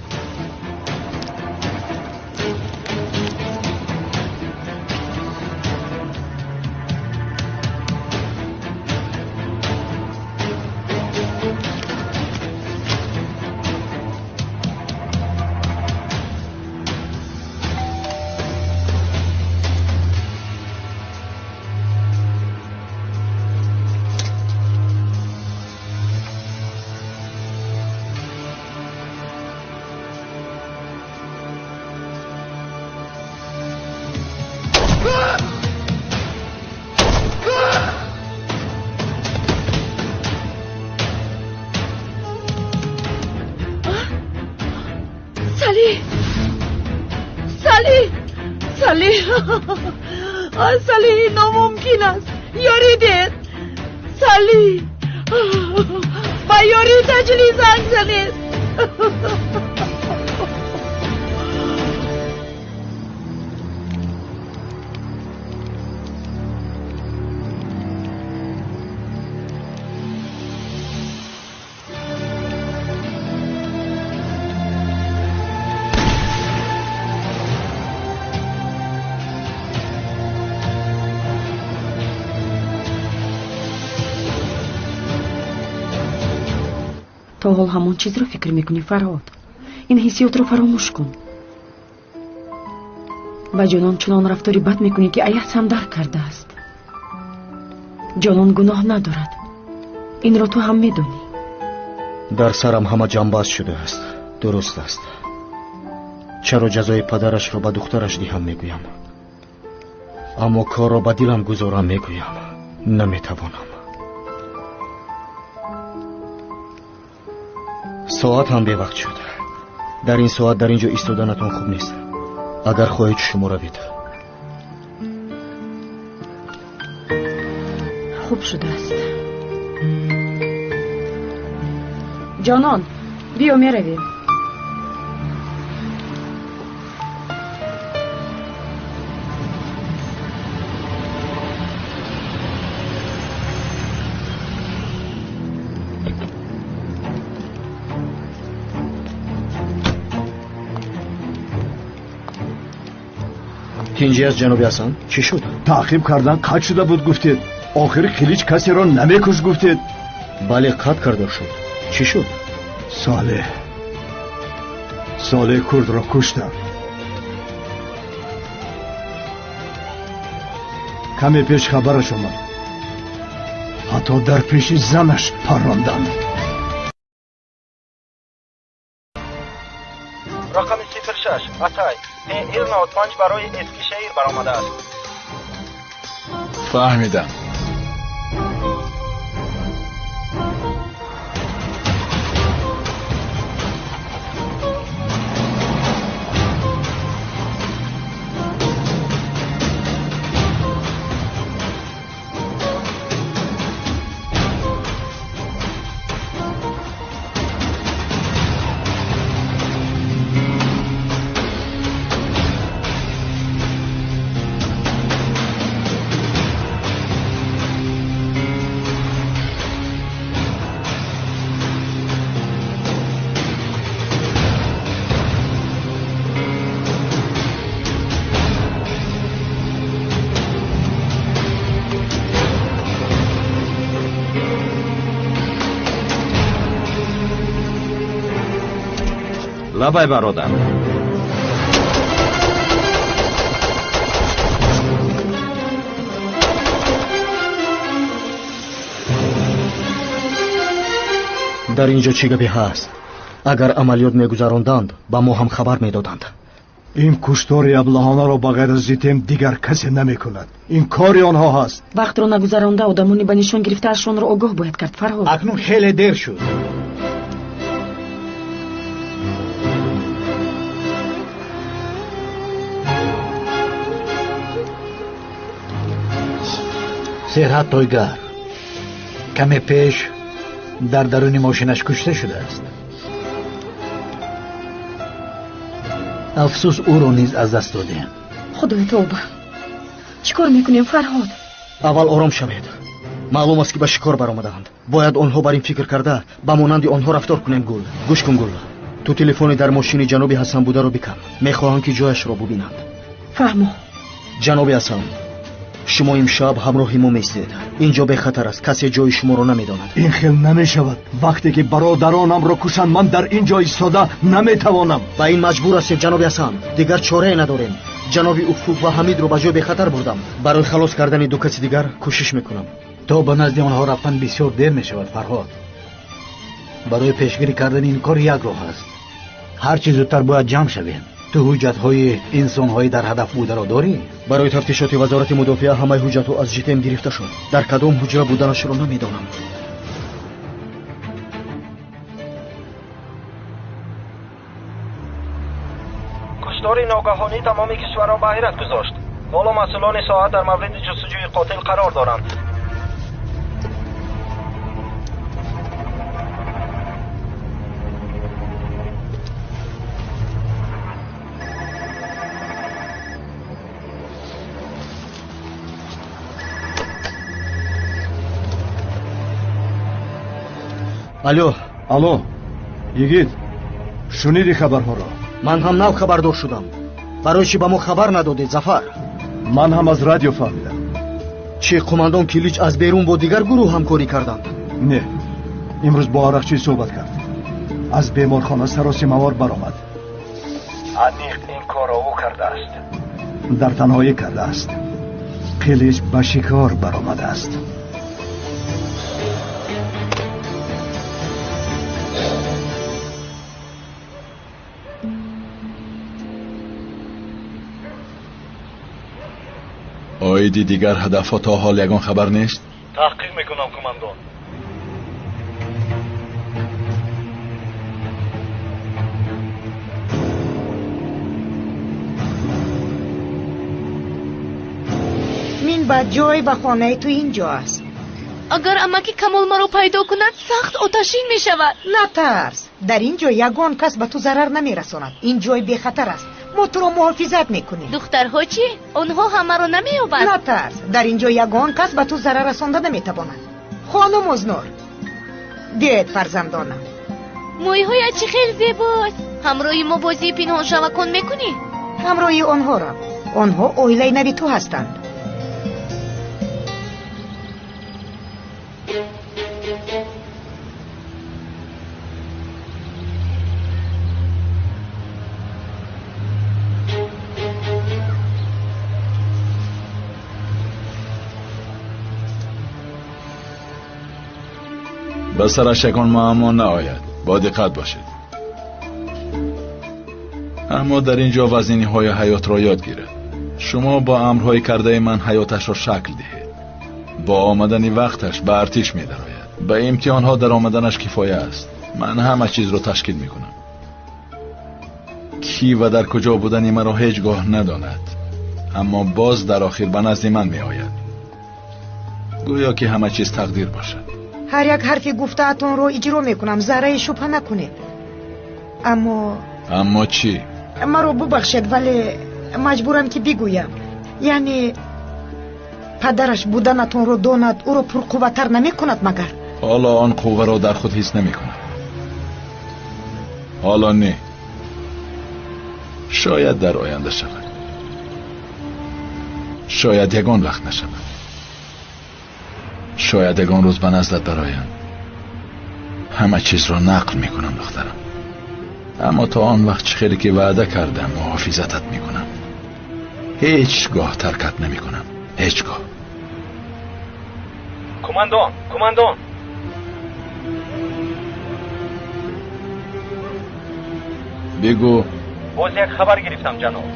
Салих, Салих, номумкин аст. Ёрӣ диҳед. Салих, ба ёрии таҷлӣ занг занед. То ҳол ҳамон чизро фикр мекунӣ, Фарҳод. Ин ҳиссиётро фаромӯш кун. Ба Ҷонон чунон рафтори бад мекунӣ, ки Аяз ҳам дарк кардааст. Ҷонон гуноҳ надорад. Инро ту ҳам медонӣ. Дар сарам ҳама ҷамбаст шудааст. Дуруст аст. Чаро ҷазои падарашро ба духтараш диҳам мегӯям, аммо корро ба дилам гузорам мегӯям. Наметавонам. Соат ҳам бевақт шуд. Дар ин соат дар ин ҷо истоданатон хуб нест. Агар хоҳед шумо равед. Хуб шудааст. Ҷонон, биё меравем. Тинҷӣ аст ҷаноби Ҳасан? Чӣ шуд? Таъқиб кардан қатъ шуда буд гуфтед. Охир Қилич касеро намекушт гуфтед. Бале, қатъ карда шуд. Чӣ шуд? Солеҳ, Солеҳ курдро куштам. Каме пеш хабараш омад. Ҳатто дар пеши занаш парронданд. Рақами 06 Атай ПЛ95 барои Эскишеҳир баромадааст. Фаҳмидам. Лабай бародар. Дар ин ҷо чӣ гапе ҳаст? Агар амалиёт мегузаронданд, ба мо ҳам хабар медоданд. Ин куштори аблаҳонаро ба ғайр аз Житем дигар касе намекунад. Ин кори онҳо ҳаст. Вақтро нагузаронда одамони ба нишон гирифтаашонро огоҳ бояд кард, Фарҳод. Акнун хеле дер шуд. Серҳат Тойгар каме пеш дар даруни мошинаш кушта шудааст. Афсӯс, ӯро низ аз даст додем. Худои тавба, чӣ кор мекунем, Фарҳод? Аввал ором шавед. Маълум аст, ки ба шикор баромадаанд. Бояд онҳо бар ин фикр карда ба монанди онҳо рафтор кунем. Гул, гӯш кун, Гул. Ту телефони дар мошини ҷаноби Ҳасан бударо бикан. Мехоҳам, ки ҷояшро бубинанд. Фаҳмо. Ҷаноби Ҳасан, шумо имшаб ҳамроҳи мо меистед. Инҷо бехатар аст, касе ҷои шуморо намедонад. Ин хел намешавад. Вақте ки бародаронамро кушанд, ман дар ин ҷо истода наметавонам. Ба ин маҷбур ҳастем, ҷаноби Ҳасан. Дигар чорае надорем. Ҷаноби Уфуқ ва Ҳамидро ба ҷои бехатар бурдам. Барои халос кардани ду каси дигар кӯшиш мекунам. То ба назди онҳо рафтан бисёр дер мешавад, Фарҳод. Барои пешгирӣ кардани ин кор як роҳ аст. Ҳарчи зудтар бояд ҷамъ шавем. Ту ҳуҷҷатҳои инсонҳои дар ҳадаф бударо дорӣ? Барои тафтишоти вазорати мудофиа ҳамаи ҳуҷҷатҳо аз ЖТМ гирифта шуд. Дар кадом ҳуҷра буданашро намедонам. Куштори ногаҳонӣ тамоми кишварро ба ҳайрат гузошт. Ҳоло масъулони соҳа дар мавриди ҷустуҷӯи қотил қарор доранд. Алло. Алло, йигит, шуниди хабарҳоро? Ман ҳам нав хабардор шудам. Барои чӣ ба мо хабар надодед, Зафар? Ман ҳам аз радио фаҳмидам. Чӣ, қумандон Килич аз берун бо дигар гурӯҳ ҳамкорӣ карданд? Не, имрӯз бо арақчӣ суҳбат кард. Аз беморхона саросимавор баромад. Аниқ ин корро ӯ кардааст. Дар танҳоӣ кардааст. Қилич ба шикор баромадааст. Оиди дигар ҳадафҳо то ҳол ягон хабар нест? Таҳқиқ мекунам, командон. Минбаъд ҷой ва хонаи ту ин ҷо аст. Агар амаки Камол маро пайдо кунад, сахт оташин мешавад. Натарс, дар ин ҷо ягон кас ба ту зарар намерасонад. Ин ҷой бехатар аст. Мо туро муҳофизат мекунем. Духтарҳо чӣ? Онҳо ҳамаро намеёбанд. Натарс, дар ин ҷо ягон кас ба ту зарар расонда наметавонад. Хонум Ознур, биёед фарзандонам. Мӯйҳоят чӣ хел зебост. Ҳамроҳи мо бозии пинҳоншавакон мекунӣ? Ҳамроҳи онҳоро. Онҳо оилаи нави ту ҳастанд. Ба сараш ягон муаммо наояд, бо диққат бошед. Аммо дар ин ҷо вазниниҳои ҳаётро ёд гирад. Шумо бо амрҳои кардаи ман ҳаёташро шакл диҳед. Бо омадани вақташ ба артиш медарояд. Ба имтиҳонҳо дар омаданаш кифоя аст. Ман ҳама чизро ташкил мекунам. Кӣ ва дар куҷо будани маро ҳеҷ гоҳ надонад, аммо боз дар охир ба назди ман меояд. Гӯё ки ҳама чиз тақдир бошад. Ҳар як ҳарфи гуфтаатонро иҷро мекунам, зарраи шубҳа накунед. Аммо Аммо чӣ? Маро бубахшед, вале маҷбурам ки бигӯям. Яъне падараш буданатонро донад, ӯро пурқувваттар намекунад магар? Ҳоло он қувваро дар худ ҳис намекунад. Ҳоло не. Шояд дар оянда шавад. Шояд ягон вақт нашавад. Шояд ягон рӯз ба наздат бароям. Ҳама чизро нақл мекунам, духтарам. Аммо то он вақт чӣ хеле ки ваъда кардам, муҳофизатат мекунам. Ҳеҷ гоҳ таркат намекунам. Ҳеҷ гоҳ. Командон, командон. Бигӯ. Боз як хабар гирифтам, ҷаноб.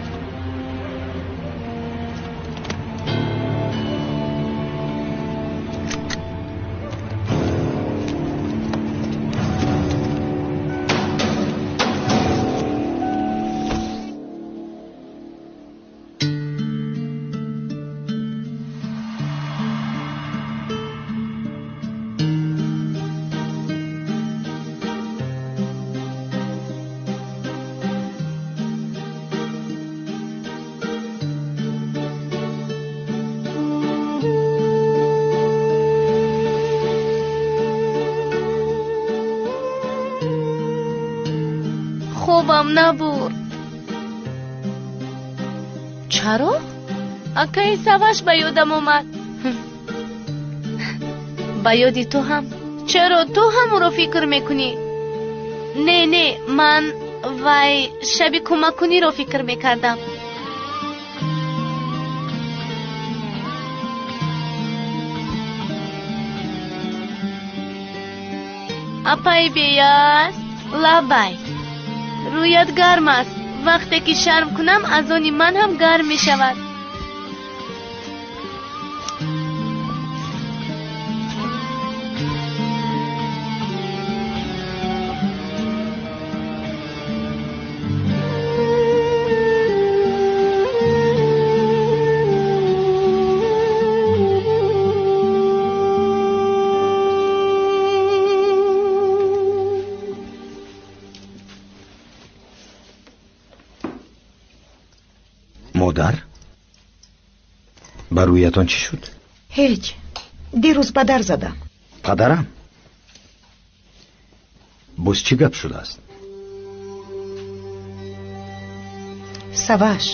Хобам набурд. Чаро? Акаи Саваш ба ёдам омад. Ба ёди ту ҳам. Чаро ту ҳам ӯро фикр мекунӣ? Не, не, ман вай шаби кӯмаккуниро фикр мекардам. Апаи Беяз, лабай. Рӯят гарм аст. Вақте ки шарм кунам, аз они ман ҳам гарм мешавад. Модар, ба рӯятон чӣ шуд? Ҳеҷ. Дирӯз ба дар задам. Падарам, боз чӣ гап шудааст? Саваш,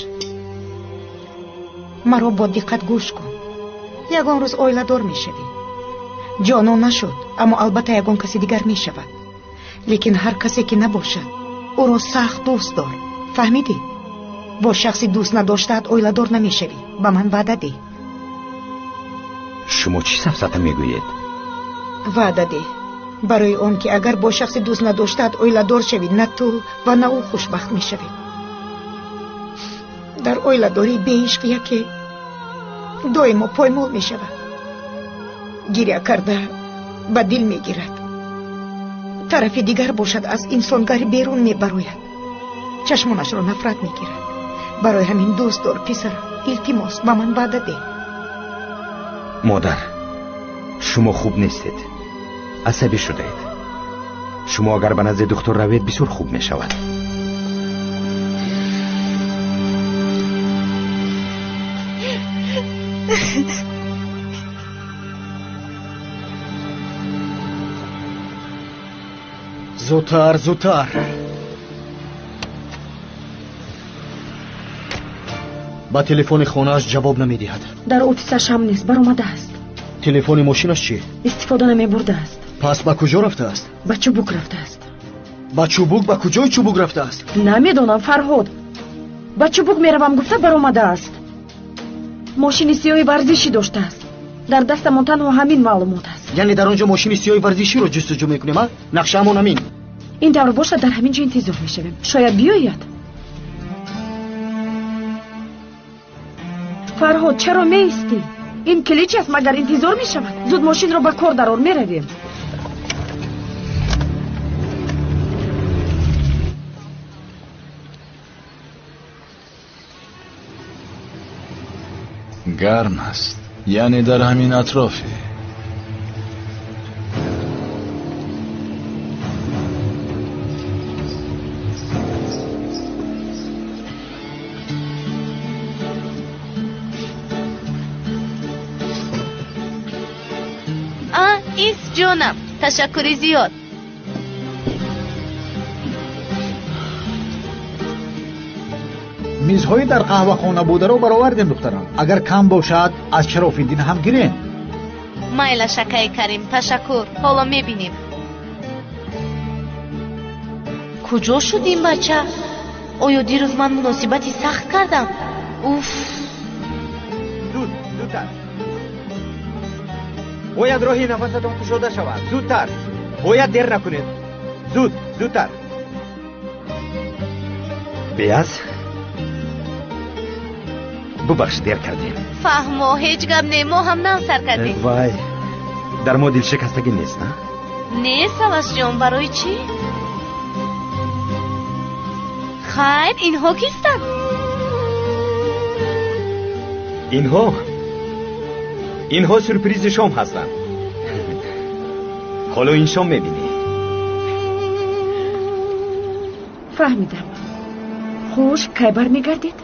маро бо диққат гӯш кун. Ягон рӯз оиладор мешавӣ. Ҷонон нашуд, аммо албатта ягон каси дигар мешавад. Лекин ҳар касе ки набошад, ӯро сахт дӯст дор. Фаҳмидӣ? Бо шахси дӯст надоштаат оиладор намешавӣ. Ба ман ваъда деҳ. Шумо чӣ сафсата мегӯед? Ваъда деҳ, барои он ки агар бо шахси дӯст надоштаат оиладор шавӣ, на ту ва на ӯ хушбахт мешавед. Дар оиладории беишқ яке доимо поймол мешавад, гиря карда ба дил мегирад. Тарафи дигар бошад, аз инсонгарӣ берун мебарояд, чашмонашро нафрат мегирад. Барои ҳамин дӯст дор, писарам. Илтимос, ба ман ваъда деҳ. Модар, шумо хуб нестед, асабӣ шудаед. Шумо агар ба назди духтур равед, бисёр хуб мешавад. Зудтар, зудтар. Ба телефони хонааш ҷавоб намедиҳад. Дар офисаш ҳам нест, баромадааст. Телефони мошинаш чӣ? Истифода намебурдааст. Пас ба куҷо рафтааст? Ба Чубук рафтааст. Ба Чубук? Ба куҷои Чубук рафтааст? Намедонам, Фарҳод. Ба Чубук меравам гуфта баромадааст. Мошини сиёҳи варзишӣ доштааст. Дар дастамон танҳо ҳамин маълумот аст. Яъне дар он ҷо мошини сиёҳи варзиширо ҷустуҷӯ мекунем, а? Нақшаамон ҳамин. Ин тавр бошад, дар ҳамин ҷо интизор мешавем. Шояд биёяд. Фарҳод, чаро меистӣ? Ин килич аст, магар интизор мешавад? Зуд мошинро ба кор дарор, меравем. Гарм аст, яъне дар ҳамин атрофе. Ис ҷонам, ташаккури зиёд. Мизҳои дар қаҳвахона бударо баровардем, духтарам. Агар кам бошад, аз Шарофиддин ҳам гирем. Майла, шакаи Карим, ташаккур. Ҳоло мебинем. Куҷо шуд ин бача? Оё дирӯз ман муносибати сахт кардам? Уф! Зуд, зудтар. Бояд роҳи нафасатон кушода шавад. Зудтар. Бояд дер накунед. Зуд, зудтар. Беаз, бубахш, дер кардем. Фаҳмо, ҳеҷ гап не, мо ҳам нав сар кардем. Вай, дар мо дилшикастагӣ нест, на? Не, Савашҷон, барои чӣ? Хайр, инҳо кистанд? Инҳо сюрпризи шом ҳастанд. Ҳоло ин шом мебинӣ. Фаҳмидам. Хуш, кай бармегардед?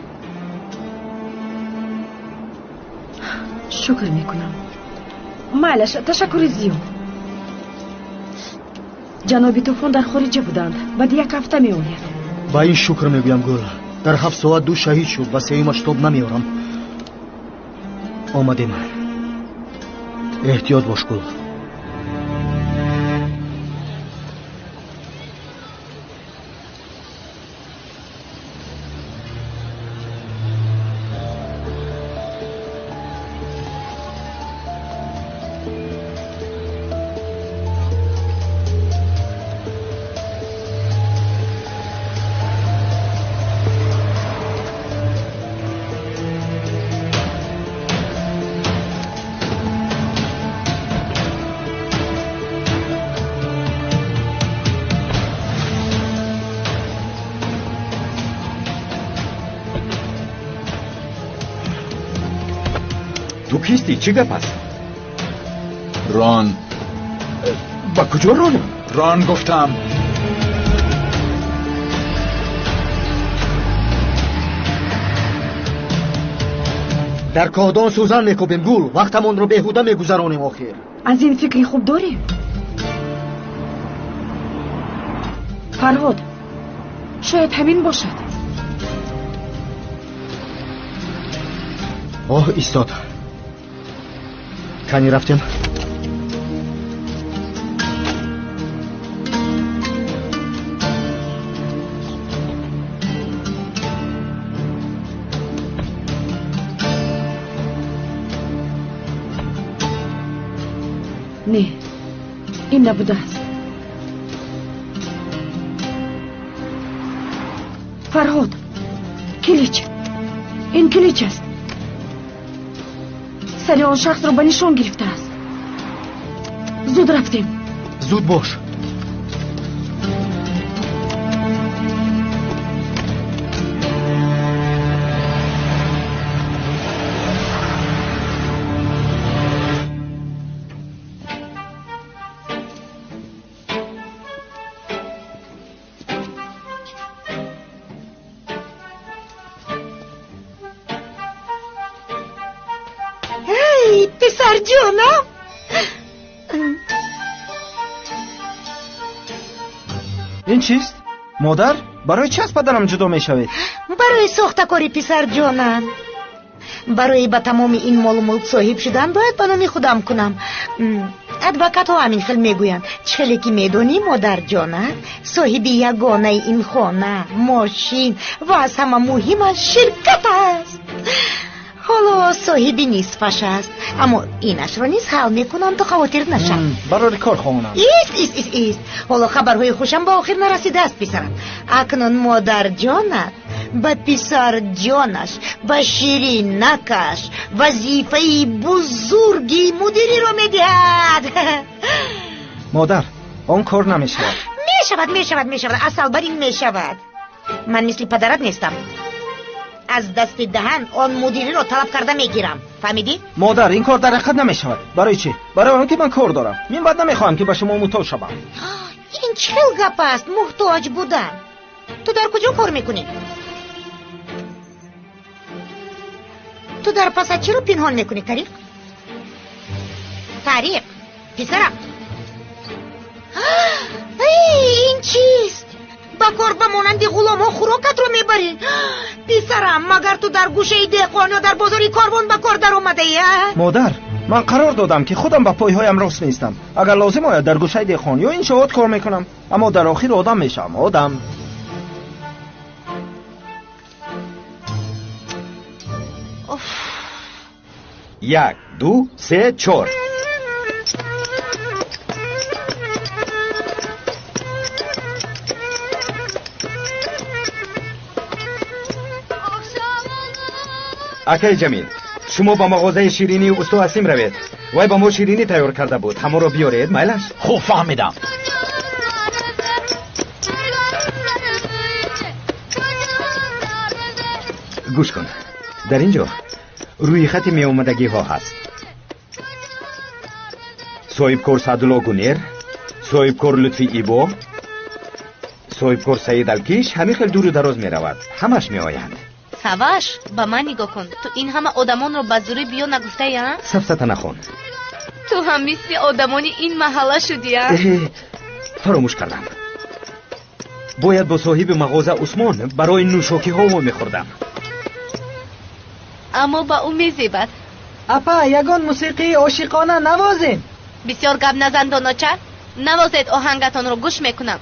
Шукр мекунам. Майлаш, ташаккури зиёд. Ҷаноби Тӯфон дар хориҷа буданд. Баъди як ҳафта меояд. Ба ин шукр мегӯям, Гул. Дар 7 соат 2 шаҳид шуд ва сеюмаш тоб намеорам. Омадем. Эҳтиёт бош, Гул. Ту кисти? Чӣ гап аст? Рон. Ба куҷо ронам? Рон гуфтам. Дар коҳдон сӯзан мекӯбем, Гул. Вақтамонро беҳуда мегузаронем охир. Аз ин фикри хуб дорӣ? Фарҳод, шояд ҳамин бошад. Оҳ, истод. Кани рафтем? Не, ин набудааст. Фарҳод, килич, ин килич аст. Сари он шахсро ба нишон гирифтааст. Зуд рафтем. Зуд бош. Писарҷонам, ин чист? Модар, барои чи аз падарам ҷудо мешавед? Барои сохтакори, писарҷонам. Барои ба тамоми ин молу мулк соҳиб шудан бояд ба номи худам кунам. Адвокатҳо ҳамин хел мегӯянд. Чӣ хеле ки медонӣ, модарҷонам, соҳиби ягонаи ин хона, мошин ва аз ҳама муҳимаш ширкат аст. Ҳоло соҳиби нисфаш аст, аммо инашро низ ҳал мекунам, то хавотир нашав. Барори кор хонам. Ист, ист, ист, ист. Ҳоло хабарҳои хушам ба охир нарасидааст, писарам. Акнун модарҷонат ба писарҷонаш, ба ширинакаш вазифаи бузурги мудириро медиҳад. Модар, он кор намешавад. Мешавад, мешавад, мешавад. Асал бар ин мешавад. Ман мисли падарат нестам. Аз дасти даҳан он мудириро талаб карда мегирам. Фаҳмидӣ? Модар, ин кор дар ҳақиқат намешавад. Барои чӣ? Барои он ки ман кор дорам. Мин баъд намехоҳам ки ба шумо муҳтоҷ шавам. Ин чӣ хел гап аст, муҳтоҷ будан? Ту дар куҷо кор мекунӣ? Ту дар паса чиро пинҳон мекунӣ, Тариқ? Тариқ, писарам. Ин чист? Ба кор ба монанди ғуломҳо хӯрокатро мебарӣ? Писарам, магар ту дар гӯшаи деҳқон ё дар бозори корвон ба кор даромадаӣ? Модар, ман қарор додам ки худам ба пойҳоям рост меистам. Агар лозим ояд дар гӯшаи деҳқон ё иншоот кор мекунам, аммо дар охир одам мешавам, одам. 1, 2, 3, 4. Акай Ҷамил, шумо ба мағозаи ширинии усто Асим равед. Вай ба мо ширинӣ тайёр карда буд. Ҳамонро биёред, майлаш? Хуб, фаҳмидам. Гӯш кун. Дар ин ҷо рӯи хати меомадагиҳо ҳаст. Соҳибкор Саъдулло Гунер, соҳибкор Лутфи Ибо, соҳибкор Саид Алкиш, ҳамин хел дуру дароз меравад. Ҳамаш меоянд. Саваш, ба ман нигоҳ кун. Ту ин ҳама одамонро ба зӯрӣ биё нагуфтаи, а? Сафсата нахон. Ту ҳам мисли одамони ин маҳалла шудӣ, а? Фаромӯш кардам. Бояд бо соҳиби мағоза Усмон барои нӯшокиҳо вомехӯрдам. Аммо ба ӯ мезебад. Апа, ягон мусиқии ошиқона навозем. Бисёр гап назан, доноча. Навозед оҳангатонро, гӯш мекунам.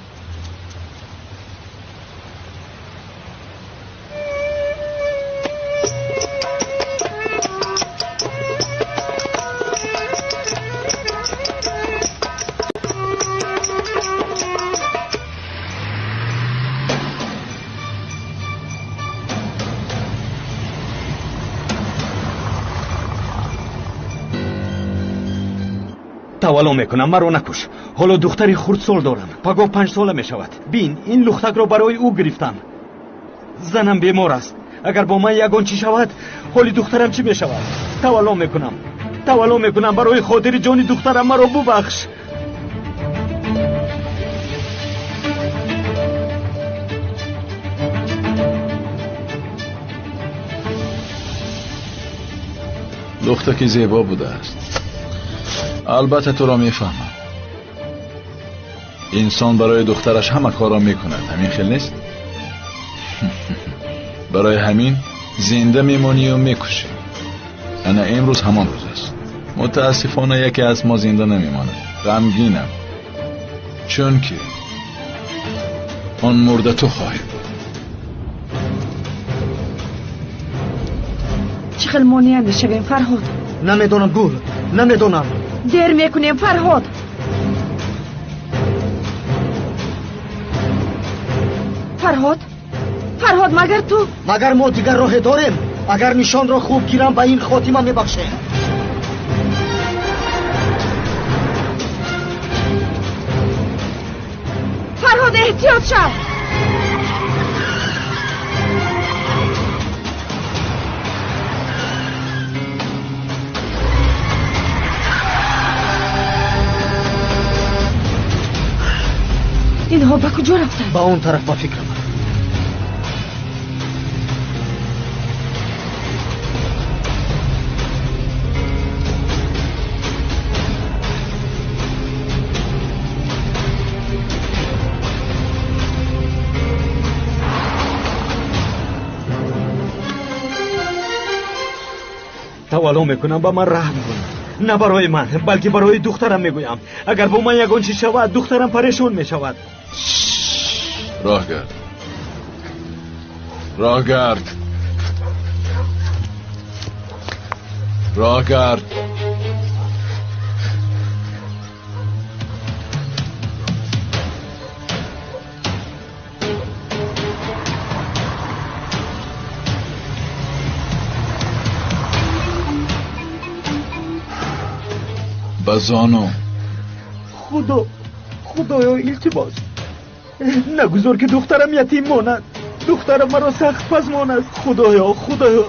Тавалло мекунам, маро накуш. Ҳоло духтари хурдсол дорам. Пагоҳ 5 сола мешавад. Бин, ин лухтакро барои ӯ гирифтам. Занам бемор аст. Агар бо ман ягон чӣ шавад, ҳоли духтарам чӣ мешавад? Тавалло мекунам. Тавалло мекунам, барои хотири ҷони духтарам маро бубахш. Духтаки зебо будааст. Албатта туро мефаҳмам. Инсон барои духтараш ҳама корро мекунад, ҳамин хел нест? Барои ҳамин зинда мемонию мекушӣ. Ана имрӯз ҳамон рӯз аст. Мутаассифона яке аз мо зинда намемонад. Ғамгинам, чунки он мурда ту хоҳӣ буд. Чӣ хел монеа мешавем, Фарҳод? Намедонам, Гул, намедонам. Дер мекунем, Фарҳод. Фарҳод, Фарҳод, магар ту? Магар мо дигар роҳе дорем? Агар нишонро хуб гирам, ба ин хотима мебахшем. Фарҳод, эҳтиёт шав! Инҳо ба куҷо рафтанд? Ба он тараф, ба фикрам. Тавалло мекунам, ба ман раҳм кун. На барои ман, балки барои духтарам мегӯям. Агар бо ман ягон чиз шавад, духтарам парешон мешавад. Роҳ гард, роҳ гард, роҳ гард. Ба зону. Худо, худоё, илтимос, нагузор ки духтарам ятим монад. Духтарам маро сахт пазмон аст. Худоё, худоё,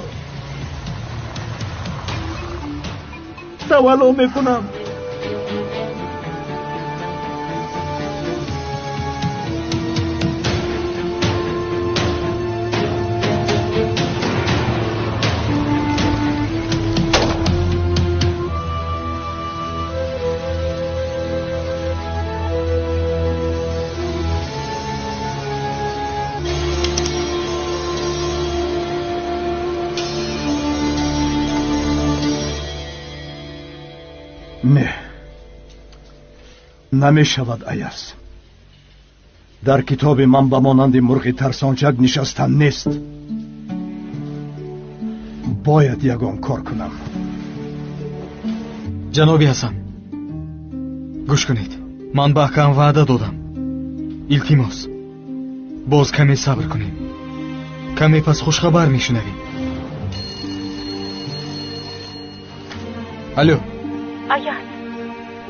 тавалло мекунам. Не, намешавад, Аяз. Дар китоби ман ба монанди мурғи тарсончак нишастан нест. Бояд ягон кор кунам. Ҷаноби Ҳасан, гӯш кунед. Ман ба акаам ваъда додам. Илтимос, боз каме сабр кунем. Каме пас хушхабар мешунавем. Алло. Аяз,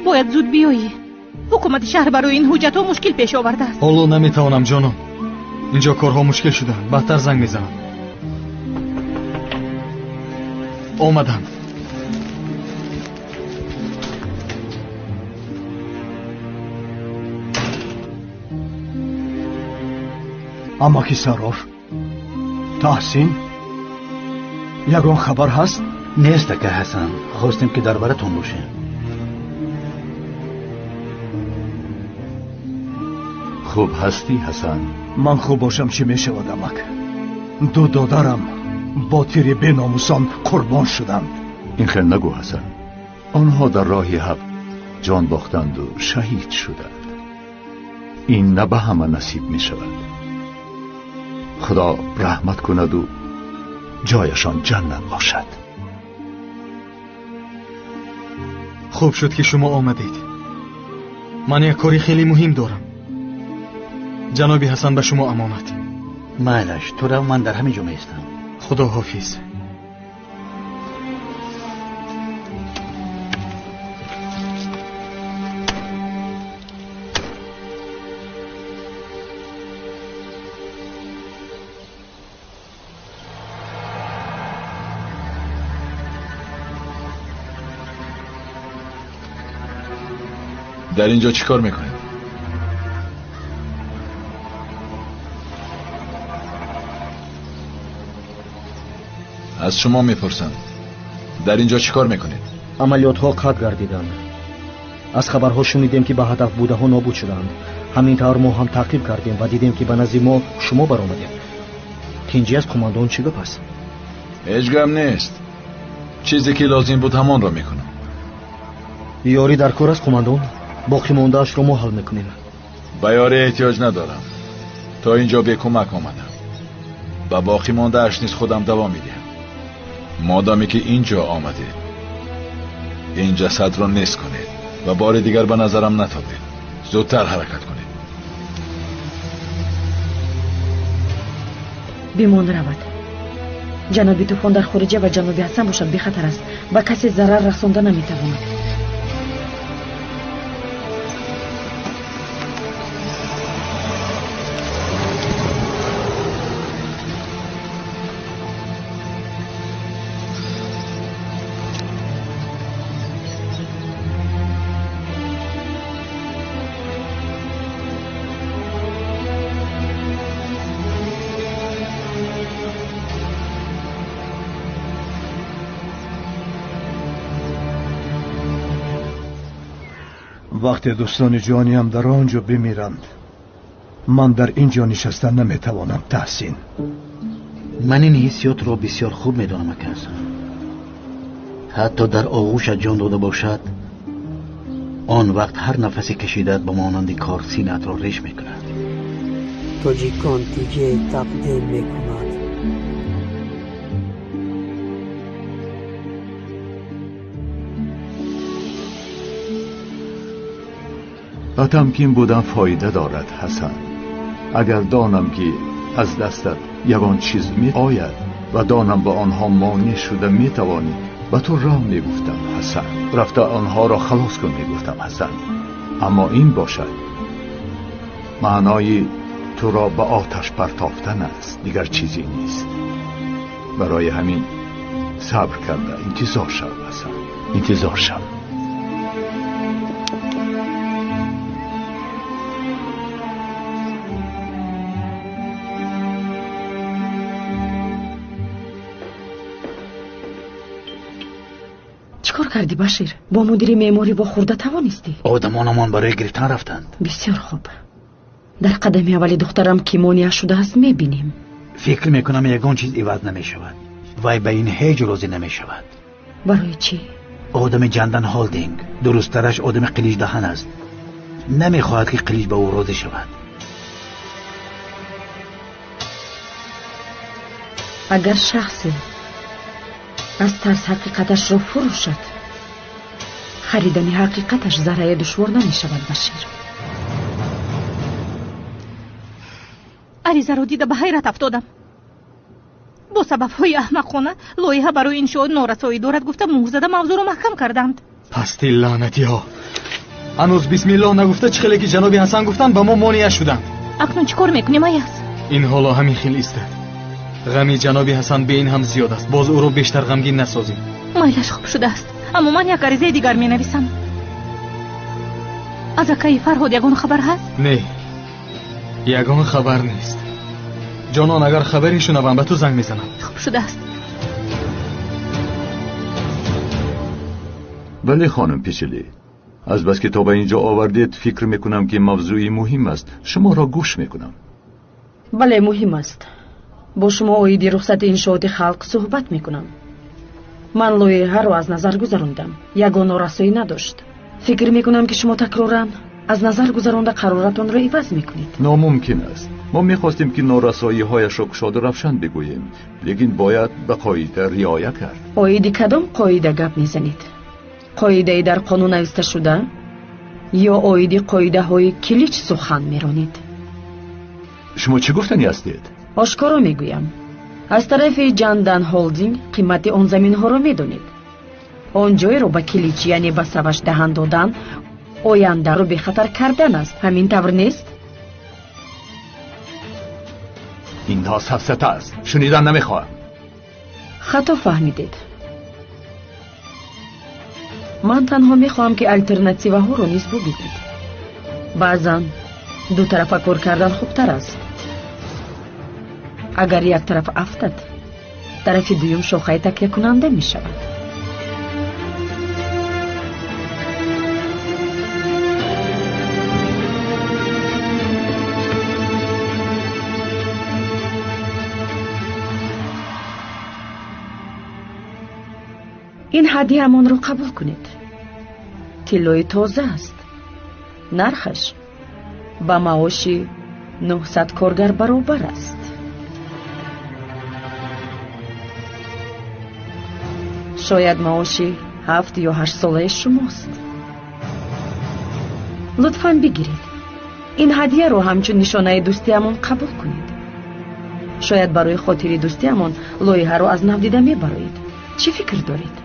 бояд зуд биёӣ. Ҳукумати шаҳр барои ин ҳуҷҷатҳо мушкил пеш овардааст. Ҳоло наметавонам, ҷонон. Инҷо корҳо мушкил шуданд. Баъдтар занг мезанам. Омадам. Амаки Сарор, Таҳсин, ягон хабар ҳаст? Нест, ака Ҳасан. Хостем ки дар баратон бошем. Хуб ҳастӣ, Ҳасан? Ман хуб бошам, чӣ мешавад, амак? Ду додарам бо тири беномусон қурбон шуданд. Ин хел нагӯ, Ҳасан. Онҳо дар роҳи ҳақ ҷон бохтанду шаҳид шуданд. Ин на ба ҳама насиб мешавад. Худо раҳмат кунаду ҷояшон ҷаннат бошад. Хуб шуд ки шумо омадед. Ман як кори хеле муҳим дорам. Ҷаноби Ҳасан ба шумо амонат. Майлаш, ту рав, ман дар ҳамин ҷо меистам. Худо ҳофиз. Дар инҷо чӣ кор мекунед? Аз шумо мепурсам, Дар инҷо чӣ кор мекунед? Амалиётҳо қатъ гардиданд. Аз хабарҳо шунидем, ки ба ҳадаф будаҳо нобуд шуданд. Ҳамин тавр мо ҳам таъқиб кардем ва дидем, ки ба назди мо шумо баромадед. Тинҷӣ аз қумандон чӣ гап аст? Ҳеҷ гап нест. Чизе ки лозим буд ҳамонро мекунам. Ёрӣ дар кор аст, қумандон. Боқӣ мондаашро мо ҳал мекунем. Ба ёрӣ эҳтиёҷ надорам. То инҷо бекӯмак омадам. Ба боқӣ мондааш низ худам давом медиҳам. Модоме ки инҷо омадед, ин ҷасадро нест кунед ва бори дигар ба назарам натобед. Зудтар ҳаракат кунед. Бимон равад. Ҷаноби Тӯфон дар хориҷа ва ҷаноби Ҳасан бошад бехатар аст. Ба касе зарар расонда наметавонад. Вақте дӯстони ҷониям дар он ҷо бимиранд, ман дар ин ҷо нишаста наметавонам, Таҳсин. Ман ин ҳиссиётро бисёр хуб медонам, ака Ҳасан. Ҳатто дар оғӯшат ҷон дода бошад, он вақт ҳар нафасе кашидаат ба монанди кор синаатро реш мекунад. Тоҷикон тиҷе тақдим мекунад. Ба тамкин будан фоида дорад, Ҳасан. Агар донам ки аз дастат ягон чиз меояд ва донам ба онҳо монеъ шуда метавонӣ, ба ту роҳ мегуфтам, Ҳасан. Рафта онҳоро халос кун мегуфтам, Ҳасан. Аммо ин бошад маънои туро ба оташ партофтан аст, дигар чизе нест. Барои ҳамин сабр карда интизор шав, Ҳасан, интизор шав. Чӣ кор кардӣ, Башир? Бо мудири меъморӣ вохӯрда тавонистӣ? Одамонамон барои гирифтан рафтанд. Бисёр хуб. Дар қадами аввали духтарам ки монеа шудааст мебинем. Фикр мекунам ягон чиз иваз намешавад. Вай ба ин ҳеҷ розӣ намешавад. Барои чӣ? Одами Ҷандан Холдинг, дурусттараш одами қиличдаҳан аст. Намехоҳад ки қилич ба ӯ розӣ шавад. Агар шахсе аз тарс ҳақиқаташро фурӯшад, харидани ҳақиқаташ заррае душвор намешавад, Башир. Аризаро дида ба ҳайрат афтодам. Бо сабабҳои аҳмақона лоиҳа барои иншоот норасоӣ дорад гуфта муҳр зада мавзӯъро маҳкам карданд. Пасти лаънатиҳо! Ҳанӯз бисмиллоҳ нагуфта чӣ хеле ки ҷаноби Ҳасан гуфтанд ба мо монеа шуданд. Акнун чӣ кор мекунем, Аяз? Ин ҳоло ҳамин хел истад. Ғами ҷаноби Ҳасан бе ин ҳам зиёд аст. Боз ӯро бештар ғамгин насозем. Майлаш хуб шудааст, аммо ман як аризаи дигар менависам. Аз акаи Фарҳод ягон хабар ҳаст? Не, ягон хабар нест. Ҷонон, агар хабаре шунавам ба ту занг мезанам. Хуб шудааст. Бале, хонум Пичили, аз бас ки то ба инҷо овардед, фикр мекунам ки мавзӯи муҳим аст. Шуморо гӯш мекунам. Бале, муҳим аст. Бо шумо оиди рухсати иншооти халқ суҳбат мекунам. Ман лоиҳаро аз назар гузарондам. Ягон норасоӣ надошт. Фикр мекунам ки шумо такроран аз назар гузаронда қароратонро иваз мекунед. Номумкин аст. Мо мехостем ки норасоиҳояшро кушоду равшан бигӯем, лекин бояд ба қоида риоя кард. Оиди кадом қоида гап мезанед? Қоидаи дар қонун нависта шуда ё оиди қоидаҳои килич сухан меронед? Шумо чӣ гуфтанӣ ҳастед? Ошкоро мегӯям. Аз тарафи Ҷандан Холдинг қимати он заминҳоро медонед. Он ҷойро ба килич, яъне ба саваш даҳан додан, ояндаро бехатар кардан аст. Ҳамин тавр нест? Инҳо сафсата аст. Шунидан намехоҳам. Хато фаҳмидед. Ман танҳо мехоҳам ки алтернативаҳоро низ бубинед. Баъзан дутарафа кор кардан хубтар аст. Агар як тараф афтад, тарафи дуюм шохаи такякунанда мешавад. Ин ҳадияамонро қабул кунед. Тиллои тоза аст. Нархаш ба маоши 900 коргар баробар аст. Шояд маоши 7 ё 8 солаи шумост. Лутфан бигиред. Ин ҳадияро ҳамчун нишонаи дӯстиамон қабул кунед. Шояд барои хотири дӯстиамон лоиҳаро аз нав дида мебароед. Чӣ фикр доред?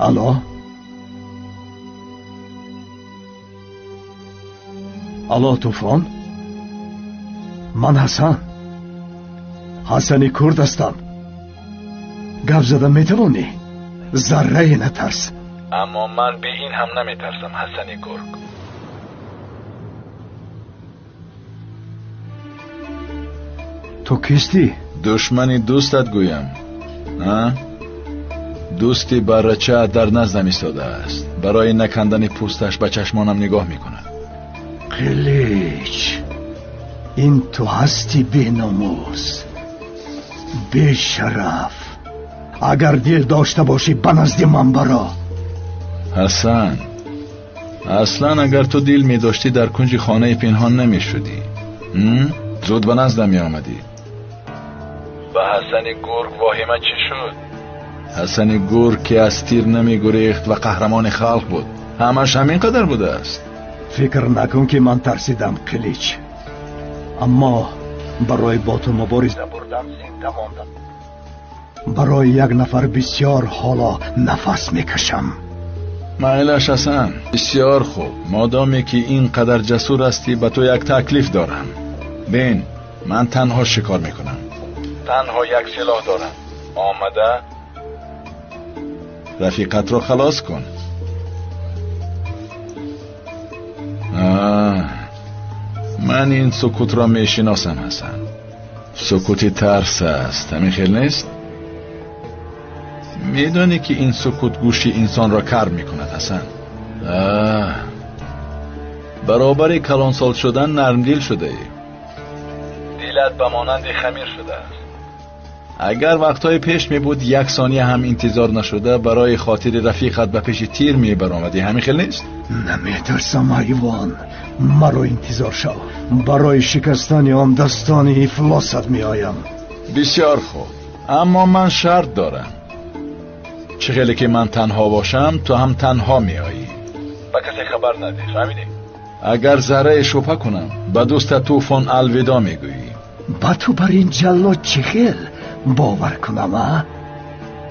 Алло? Алло, Тӯфон? Ман Ҳасан. Ҳасани курд ҳастам. Гап зада метавонӣ? Заррае натарс. Аммо ман бе ин ҳам наметарсам, Ҳасани гург. Ту кистӣ? Душмани дӯстат гӯям. А? Дӯсти баррача дар наздам истодааст. Барои накандани пӯсташ ба чашмонам нигоҳ мекунад. Қилич, ин ту ҳастӣ беномус, бешараф. Агар дил дошта бошӣ ба назди ман баро. Ҳасан, аслан агар ту дил медоштӣ дар кунҷи хонаи пинҳон намешудӣ. Зуд ба наздам меомадӣ. Ба Ҳасани гург воҳима чӣ шуд? Ҳасани гург ки аз тир намегурехт ва қаҳрамони халқ буд, ҳамаш ҳамин қадар будааст. Фикр накун ки ман тарсидам, Қилич. Аммо барои бо ту мубориза бурдан зинда мондам. Барои як нафар бисёр ҳоло нафас мекашам. Майлаш, Ҳасан, бисёр хуб. Модоме ки ин қадар ҷасур ҳастӣ, ба ту як таклиф дорам. Бин, ман танҳо шикор мекунам. Танҳо як силоҳ дорам. Омада рафиқатро халос кун. Ман ин сукутро мешиносам, Ҳасан. Сукути тарс аст, ҳамин хел нест? Медонӣ ки ин сукут гӯши инсонро кар мекунад, Ҳасан. Баробари калонсол шудан нармдил шудаӣ. Дилат ба монанди хамир шудааст. Агар вақтҳои пеш мебуд, як сония ҳам интизор нашуда барои хотири рафиқат ба пеши тир мебаромадӣ, ҳамин хел нест? Наметарсам, ҳайвон. Маро интизор шав. Барои шикастани он дастони ифлосат меоям. Бисёр хуб, аммо ман шарт дорам. Чӣ хеле ки ман танҳо бошам, ту ҳам танҳо меоӣ. Ба касе хабар надеҳ, фаҳмидӣ? Агар заррае шубҳа кунам, ба дӯстат Тӯфон алвидо мегӯӣ. Ба ту бар ин ҷаллод чӣ хел бовар кунам, а?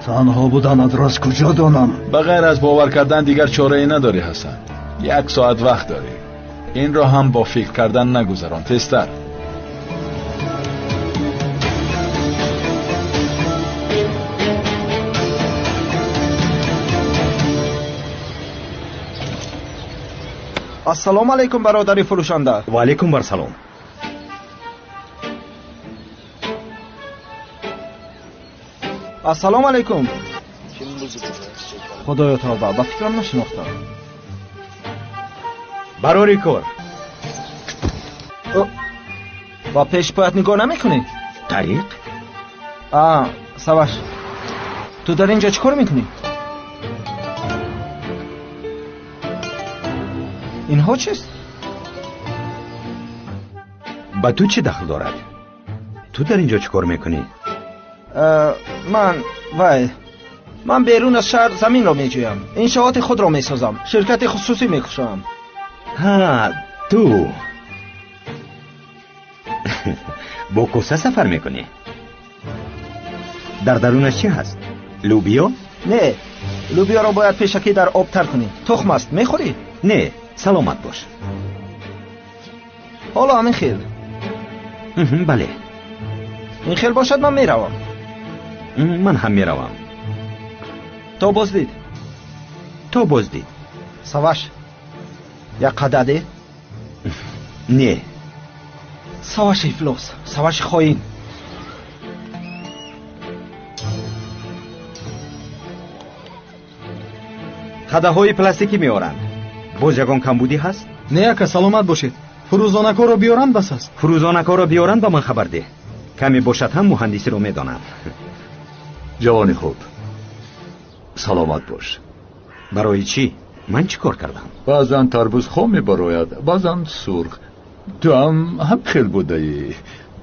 Танҳо буданатро аз куҷо донам? Ба ғайр аз бовар кардан дигар чорае надорӣ, Ҳасан. Як соат вақт дорӣ. Инро ҳам бо фикр кардан нагузарон, тезтар. Ассалому алайкум, бародари фурӯшанда. Ва алайкум барсалом. Ассалому алайкум. Худоё тавба, ба фикрам нашинохтам. Барори кор. Ба пеш поят нигоҳ намекунӣ? Тариқ? Саваш, ту дар ин ҷо чӣ кор мекунӣ? Инҳо чист? Ба ту чӣ дахл дорад? Ту дар ин ҷо чӣ кор мекунӣ? Ман вай, Ман берун аз шаҳр заминро меҷӯям, иншооти худро месозам, ширкати хусусӣ мекушоям. Ҳа, ту бо коса сафар мекунӣ? Дар дарунаш чӣ ҳаст? Лӯбиё? Не, лӯбиёро бояд пешакӣ дар об тар кунӣ. Тухм аст, мехӯрӣ? Не, саломат бош. Ҳоло ҳамин хел. Бале. Ин хел бошад, ман меравам. Ман ҳам меравам. То боздид. То боздид. Саваш, як қададе? Не. Саваши ифлос, саваши хоин. Хадаҳои пластикӣ меоранд. Боз ягон камбудӣ ҳаст? Не, ака, саломат бошед. Фурӯзонакҳоро биёранд бас аст. Фурӯзонакҳоро биёранд, ба ман хабар деҳ. Каме бошад ҳам муҳандисиро медонам. Ҷавони хуб, саломат бош. Барои чӣ? Ман чӣ кор кардам? Баъзан тарбуз хом мебарояд, баъзан сурх. Ту ҳам ҳамин хел будаӣ.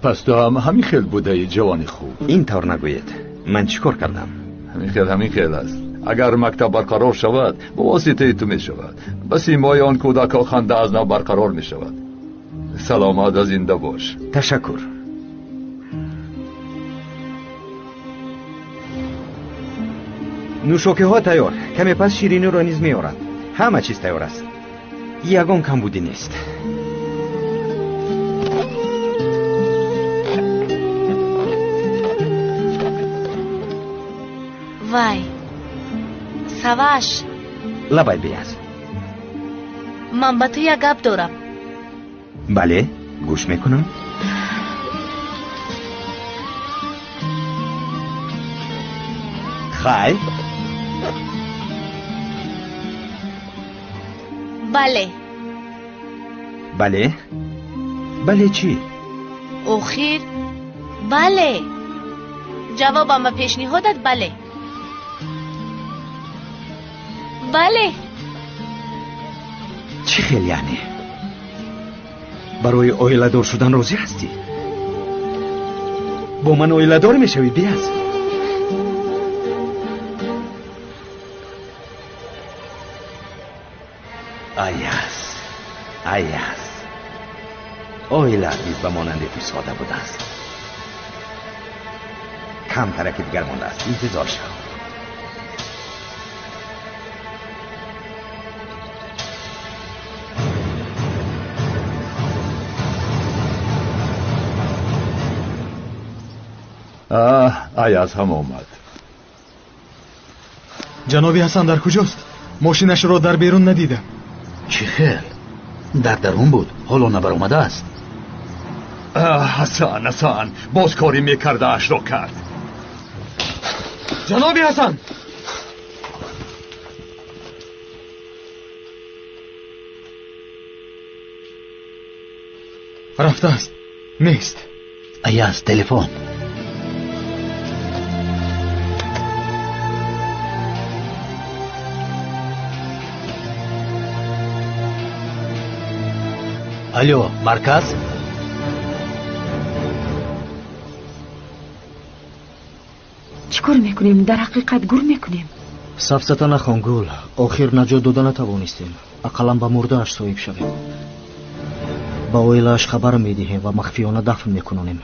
Пас ту ҳам ҳамин хел будаӣ, ҷавони хуб. Ин тавр нагӯед. Ман чӣ кор кардам? Ҳамин хел, ҳамин хел аст. Агар мактаб барқарор шавад, бо воситаи ту мешавад. Ба симои он кӯдакҳо ханда аз нав барқарор мешавад. Саломат ва зинда бош. Ташаккур. Нӯшокиҳо тайёр. Каме пас шириниро низ меоранд. Ҳама чиз тайёр аст. Ягон камбудӣ нест. Вай, Саваш. Лабай, Бияз. Ман ба ту як гап дорам. Бале, гӯш мекунам. Хай. Бале. Бале? Бале чӣ? Охир, бале. Ҷавобам ба пешниҳодат бале. Бале. Чӣ хел яъне? Барои оиладор шудан розӣ ҳастӣ? Бо ман оиладор мешавӣ, Бияз? Аяз, Аяз, оилаат низ ба монанди ту сода будааст. Камтараки дигар мондааст, интизор шав. Аяз ҳам омад. Ҷаноби Ҳасан дар куҷост? Мошинашро дар берун надидам. Чӣ хел? Дар дарун буд, ҳоло набаромадааст. Ҳасан, Ҳасан, боз кори мекардаашро кард. Ҷаноби Ҳасан! Рафтааст, нест. Аяз, телефон. Алло, марказ? Чӣ кор мекунем? Дар ҳақиқат гур мекунем? Сафсата нахон, Гул. Охир наҷот дода натавонистем. Ақаллан ба мурдааш соҳиб шавем. Ба оилааш хабар медиҳем ва махфиёна дафн мекунонем.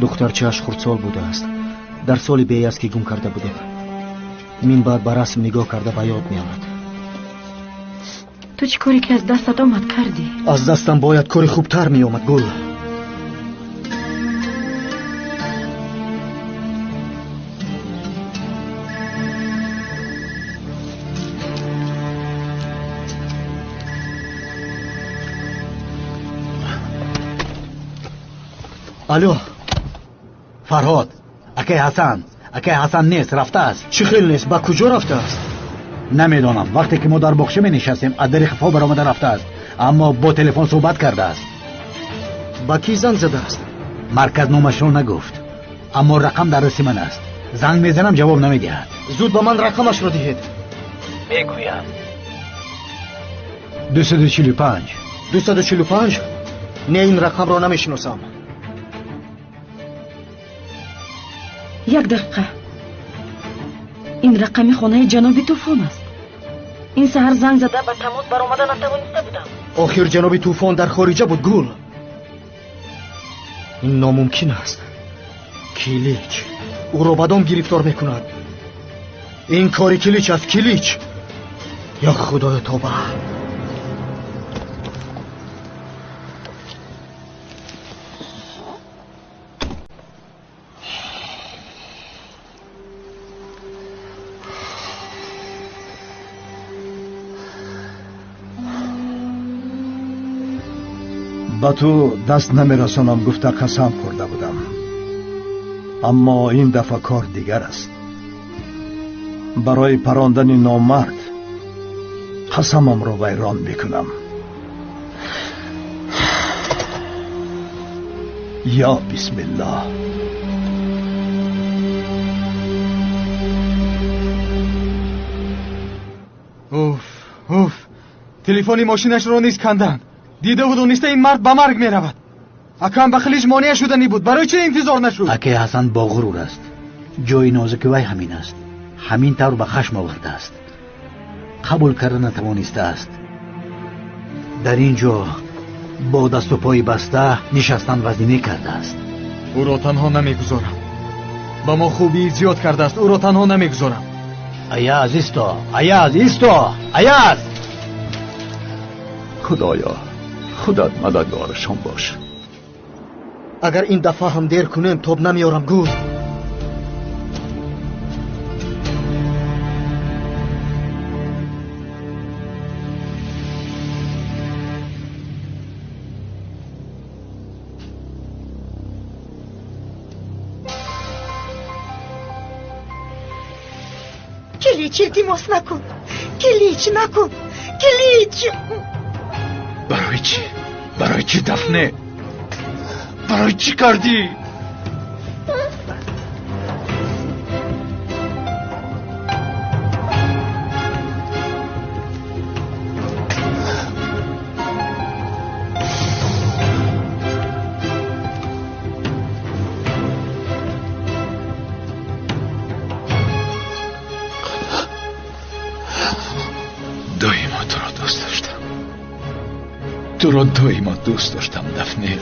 Духтарчааш хурдсол будааст. Дар соли беяз ки гум карда будем. Мин баъд ба расм нигоҳ карда ба ёд меорад. Ту чӣ коре ки аз дастат омад кардӣ? Аз дастам бояд кори хубтар меомад, Гул. Алло. Фарҳод, акай Ҳасан, акай Ҳасан нест, рафтааст. Чӣ хел нест? Ба куҷо рафтааст? Намедонам. Вақте ки мо дар боғча менишастем, аз дари қафо баромада рафтааст, аммо бо телефон суҳбат кардааст. Ба кӣ занг задааст? Марказ номашро нагуфт, аммо рақам дар дасти ман аст. Занг мезанам, ҷавоб намедиҳад. Зуд ба ман рақамашро диҳед. Мегӯям. 245. 245? Не, ин рақамро намешиносам. Як дақиқа, ин рақами хонаи ҷаноби Тӯфон аст. Ин саҳар занг зада ба тамос баромада натавониста будам. Охир ҷаноби Тӯфон дар хориҷа буд. Гул, ин номумкин аст. Килич ӯро ба дом гирифтор мекунад. Ин кори Килич аст. Килич, ё худоё, тоба! Ба ту даст намерасонам гуфта қасам хӯрда будам, аммо ин дафъа кор дигар аст. Барои парондани номард қасамамро вайрон мекунам. Ё бисмиллоҳ. Уф, уф, телефони мошинашро низ канданд. Дидаву дониста ин мард ба марг меравад. Акам ба Хилич монеа шуданӣ буд. Барои чӣ интизор нашуд? Акаи Ҳасан бо ғурур аст. Ҷои нозуки вай ҳамин аст. Ҳамин тавр ба хашм овардааст. Қабул карда натавонистааст. Дар ин ҷо бо дасту пои баста нишастан вазнинӣ кардааст. Ӯро танҳо намегузорам. Ба мо хубии зиёд кардааст. Ӯро танҳо намегузорам. Аяз, исто! Аяз, исто! Аяз! Худоё, худат мададгорашон бош. Агар ин дафъа ҳам дер кунем, тоб намеорам. Гул, Килич, илтимос, накун. Килич, накун. Килич! Барои чӣ? Барои чӣ, Дафне? Барои чӣ кардӣ? Доимо туро дӯст доштам. Туро доимо дӯст доштам, Дафне.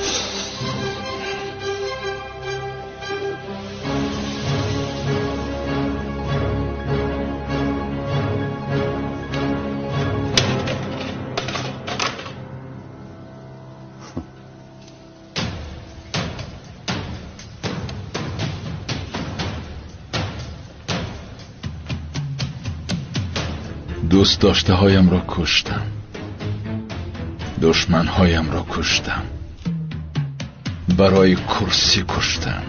دوست داشته هایم را کشتم، دشمنهایم را کشتم، برای کرسی کشتم،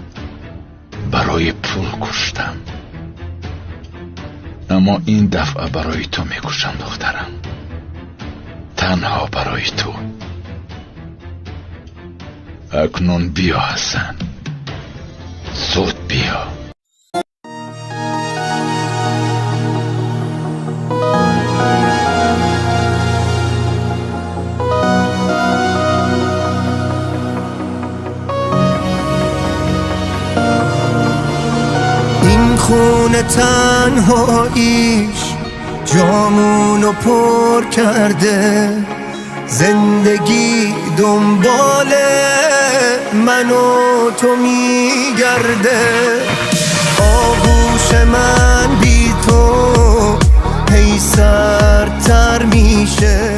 برای پول کشتم، اما این دفعه برای تو میکشم دخترم، تنها برای تو. اکنون بیا حسن، زود بیا. خونه تنهاییش جامونو پر کرده، زندگی دنبال من و تو میگرده. آغوش من بی تو هی سردتر میشه.